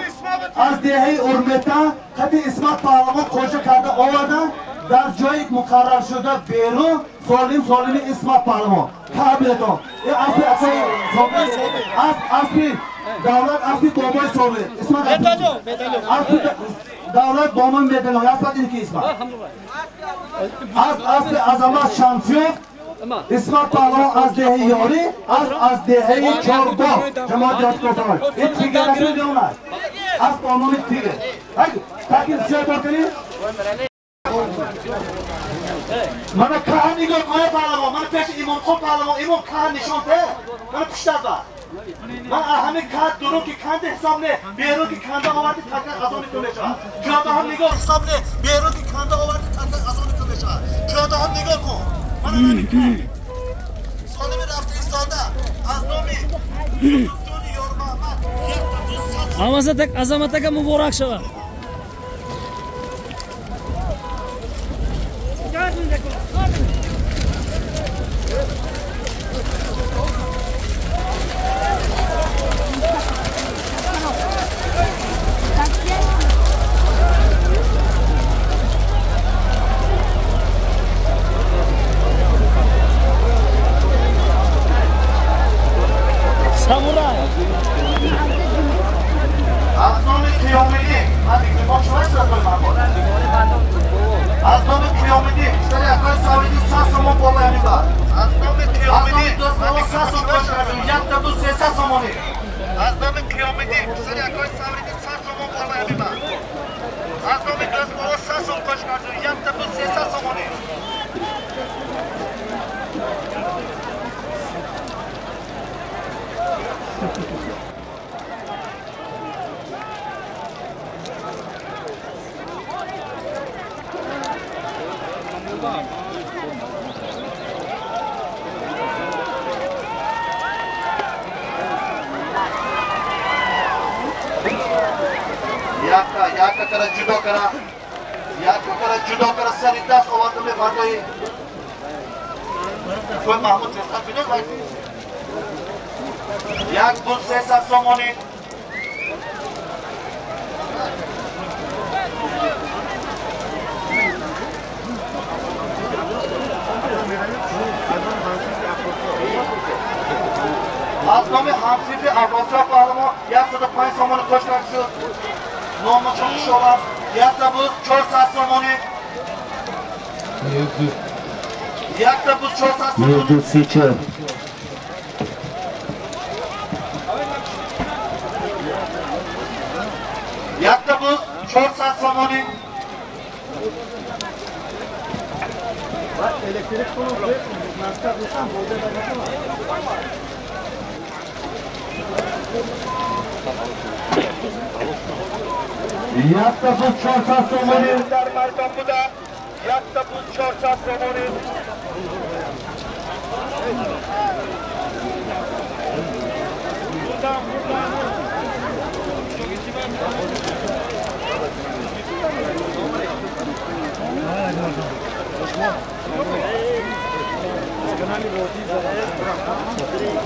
P: аз деҳаи Урмета қати Исмат паҳлавон қоша карда овардан дар ҷои муқарраршуда берун солим солими Исмат паҳлавон. Кабилетон. Аспи аспи давлат аспи бобои собир. Исмат аспи давлат бобои медалон. Аспат ин ки Исмат. Аспи Азамат Шамсиёв Исмат паҳлавон аз деҳаи Ёрӣ, аз деҳаи Чорбоғ. Ҷамоат ёдгор. Ин тигр намедонад. Аз бо номи тигр. Такин зиёд кунед. Мана каҳ нигоҳ кун паҳлавон, мана пеши Имомқул паҳлавон, Имом каҳ нишон де. Мана пуштат ба. Ман ҳамин каҳ дурун ки канда ҳисоб не, берун ки канда оварди такак аз они ту мешавад. Пиёдаҳо нигоҳ ҳисоб не, берун ки канда оварди такак аз они ту мешавад. Пиёдаҳо нигоҳ кун. Мана ҳамин каҳ. Солими рафта истода аз номи Юсуфҷони Ёрмаҳмад 1200.
B: Азамат ака муборак шавад. Самурай.
P: Аз номи Қиёмиддин, ман микрофон шумо чиро ман аз номи Қиёмиддин, сари акои Савидӣ 100 сомон болои ҳамин бар. Аз номи Қиёмиддин, ман 100 сом кош кардам, 1 2 300 сомонӣ. Аз номи Қиёмиддин, сари акои Савидӣ 100 сомон болои ҳамин бар. Аз номи Дӯстбобо 100 сом кош кардам, 1 2 300 сомонӣ. Якка кара ҷудо кара, якка кара ҷудо кара, сари даст оварда мефардои. Кой Маҳмуд тезтар бинед вай. 1 2 300 сомонӣ. Аз номи ҳамсифи Аббосиёб паҳлавон 105 сомонӣ кош карда шуд. Номашон Кишоварз 1 400 сомонӣ. 1 400 сомонӣ.
R: 2 3
P: 1 400 сомонӣ.
R: 1 400 сомонӣ.
P: Дар мардон буда 1 400 сомонӣ.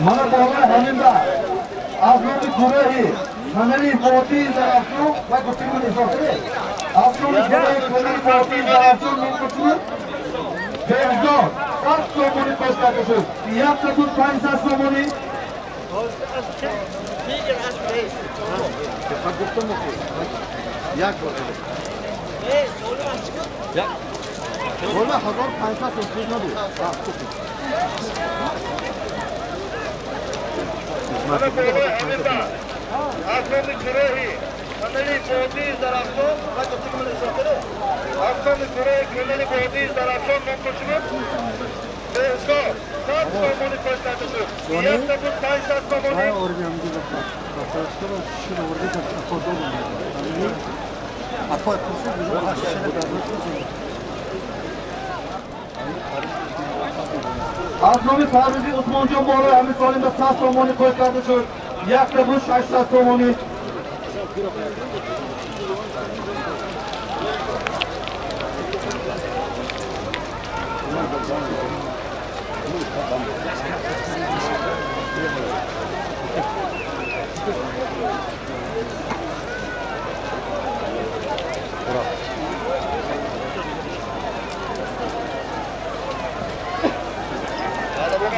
R: Мана болои ҳамин ба аз номи гурӯҳи канали Водии Зарафшон ва гуфтигӯ изофа аз номи гурӯҳи канали Водии Зарафшон номгузор Беҳзод 100 сомонӣ кош карда шуд. 1 500 сомонӣ.
K: Як бор. Вола 1500 сом пул набуд.
P: Мана болои ҳамин ба аз номи гурӯҳи канали Водии Зарафшон ва гуфтигӯ изофа аз номи гурӯҳи канали Водии Зарафшон номгузор Беҳзод 100 сомонӣ кош карда шуд. 1 500 сомонӣ.
R: Аз номи Парвизи Усмонҷон болои ҳамин солим ба 100 сомонӣ кош карда шуд. 1 600 сомонӣ.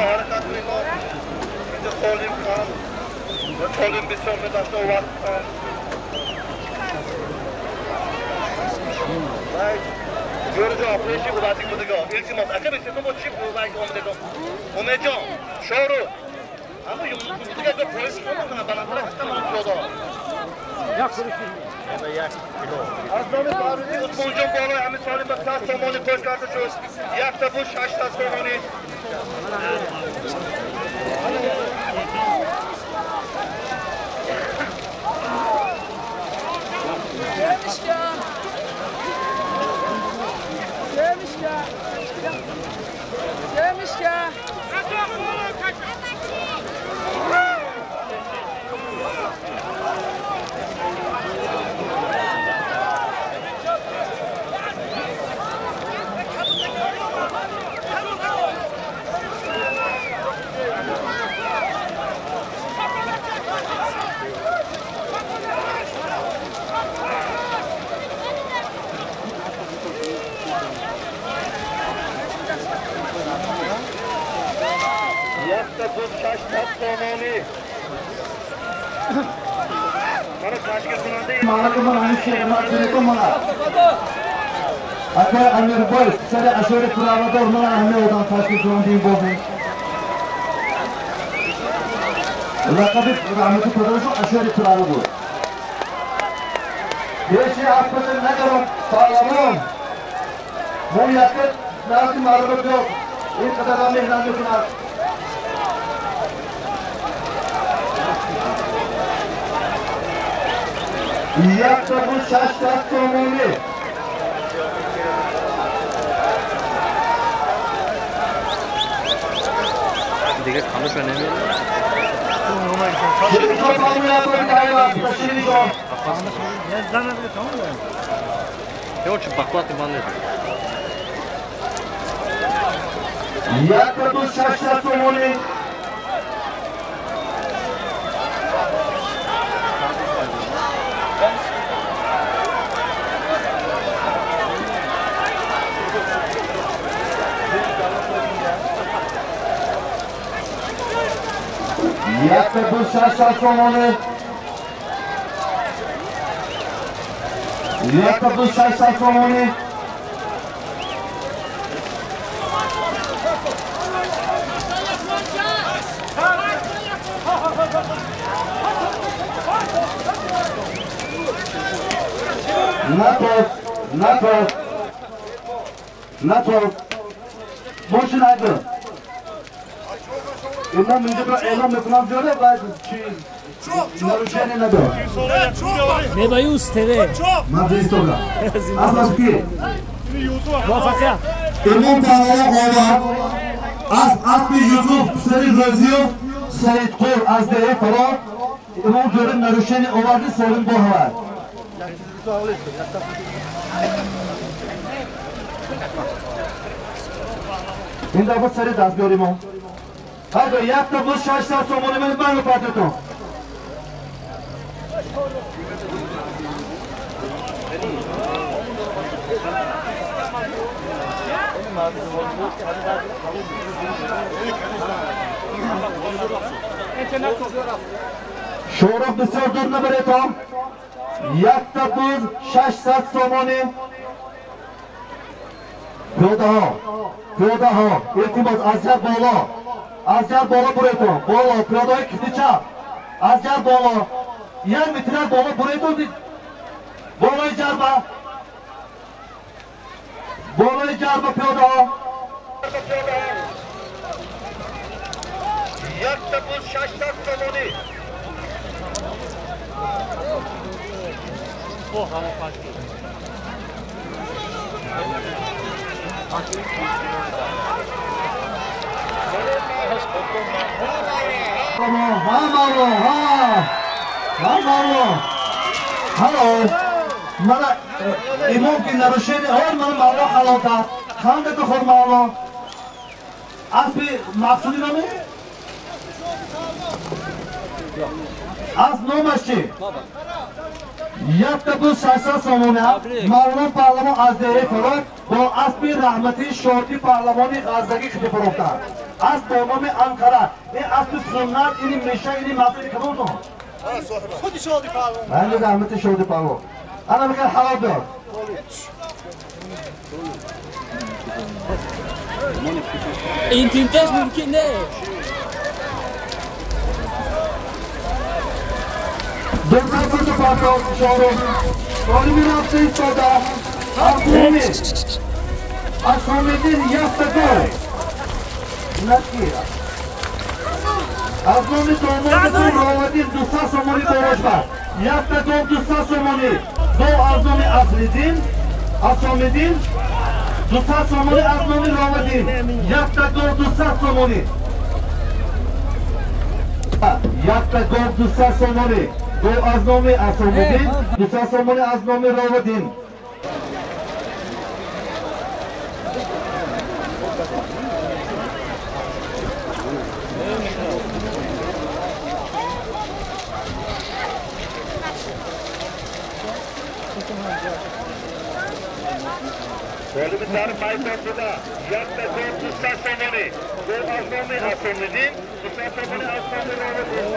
P: Ҳаракат мекун. Инҷо солим кан. Солим бисёр медошта вақт кан. Ҷӯрҷо, пеши будатик будиго. Илтимос, ака бисетон бо чӣ бувак омадедон? Шорух. Аммо дигар ба пояс кунам баландтар ҳастам пиёда. Аз номи Фаррузи Усмонҷон болои ҳамин соли ба 100 сомонӣ қӯш карда шуд. Якта буд 600 сомонӣ.
R: Акай Амирбой, сари ашори правадор мана ҳамаи одам ташкил кунандаи ин бозӣ. Лақаби раҳмати падарашон ашори права буд. Пеши аспаша нагарон паҳлавон. Мо якка назди мардума биёд, ин қадарам меҳнат мекунад. Якта буд 600 сомонӣ.
J: دیگه خاموش نمیشه.
R: 106 сомонӣ. 106 сомонӣ. 106 сомонӣ. Натос, натос, натос. Бошин айбы. Имом инҷо эълон мекунам ҷоре ва чи нарушение надорад.
B: Небаюс ТВ.
R: Ман истодам. Аз ки?
B: Муваффақият.
R: Имом паҳлавон омад. Аз аспи Юсуф писари Рӯзиёв Саидқул аз деҳаи Фарор имом ҷоре нарушение оварди солим боҳавад. Ин дафъа сари дастгиёри мо. Ҳайдо якта буд 600 сомонӣ ман банг партитон. Шӯроқ бисёр дур набаретон. Якта буд 600 сомонӣ. Пиёдаҳо, пиёдаҳо, илтимос аз ҷар боло. Аз ҷар боло буретон. Боло, пиёдаҳои кифти чап. Аз ҷар боло. Як метрак боло буретон. Болои ҷарба. Болои ҷарба пиёдаҳо.
P: Якта буд 600 сомонӣ.
R: Мана имом ки нарушение ор мана мавло ҳалол кард. Ханда бихӯр мавло. Аспи мақсуди номи? Асп номаш чи? Якта буд 600 сомонӣ. Мавло паҳлавон аз деҳаи Фарор бо аспи раҳматии Шоди паҳлавони ғаздагӣ хити фурӯхтанд. Асп бо номи Анқара. Ин аспи суннат, ини меша, ини мақсуди кадомтон?
K: Худи Шоди паҳлавон.
R: Бале, раҳмати Шоди паҳлавон. Ана мегӯяд ҳалол биёр.
B: Ин тинташ мумкин не.
R: 254 толиби рафта истода Асомиддин якта гов накира аз номи домоди Ровадин 200 сомонӣ борожбар якта гов 200 сомонӣ ду аз номи Аслиддин Асомиддин 200 сомонӣ аз номи Ровадин якта гов 200 сомонӣ якта гов 200 сомонӣ ду аз номи Асомиддин 200 сомонӣ аз номи Ровадин. Толиби сар майдон шуда якта гов 200 сомонӣ гов аз номи Асомиддин 200 сомонӣ аз номи Ровадин.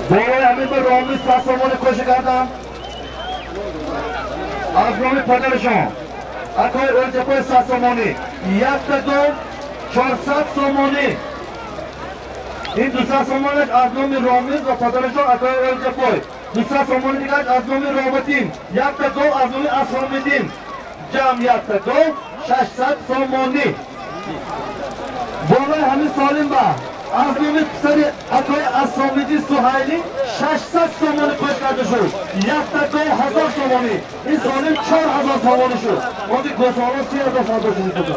R: Болои ҳамин ба Ромӣ 100 сомонӣ кӯшӣ кардам аз номи падарашон акои Ӯлҷапои 100 сомонӣ якта гов 400 сомонӣ ин 200 сомонаш аз номи Ромиз ва падарашон акои Ӯлҷапой 200 сомонӣ дигар аз номи Роватин якта гов аз номи Асомиддин ҷамъ якта гов 600 сомонӣ. Болои ҳамин солим ба аз номи писари акои Асомиддин Суҳайлӣ 600 сомонӣ кӯш карда шуд якта гов 1000 сомонӣ ин солим 4000 сомонӣ шуд оди гӯсола 3000 савдо шуд.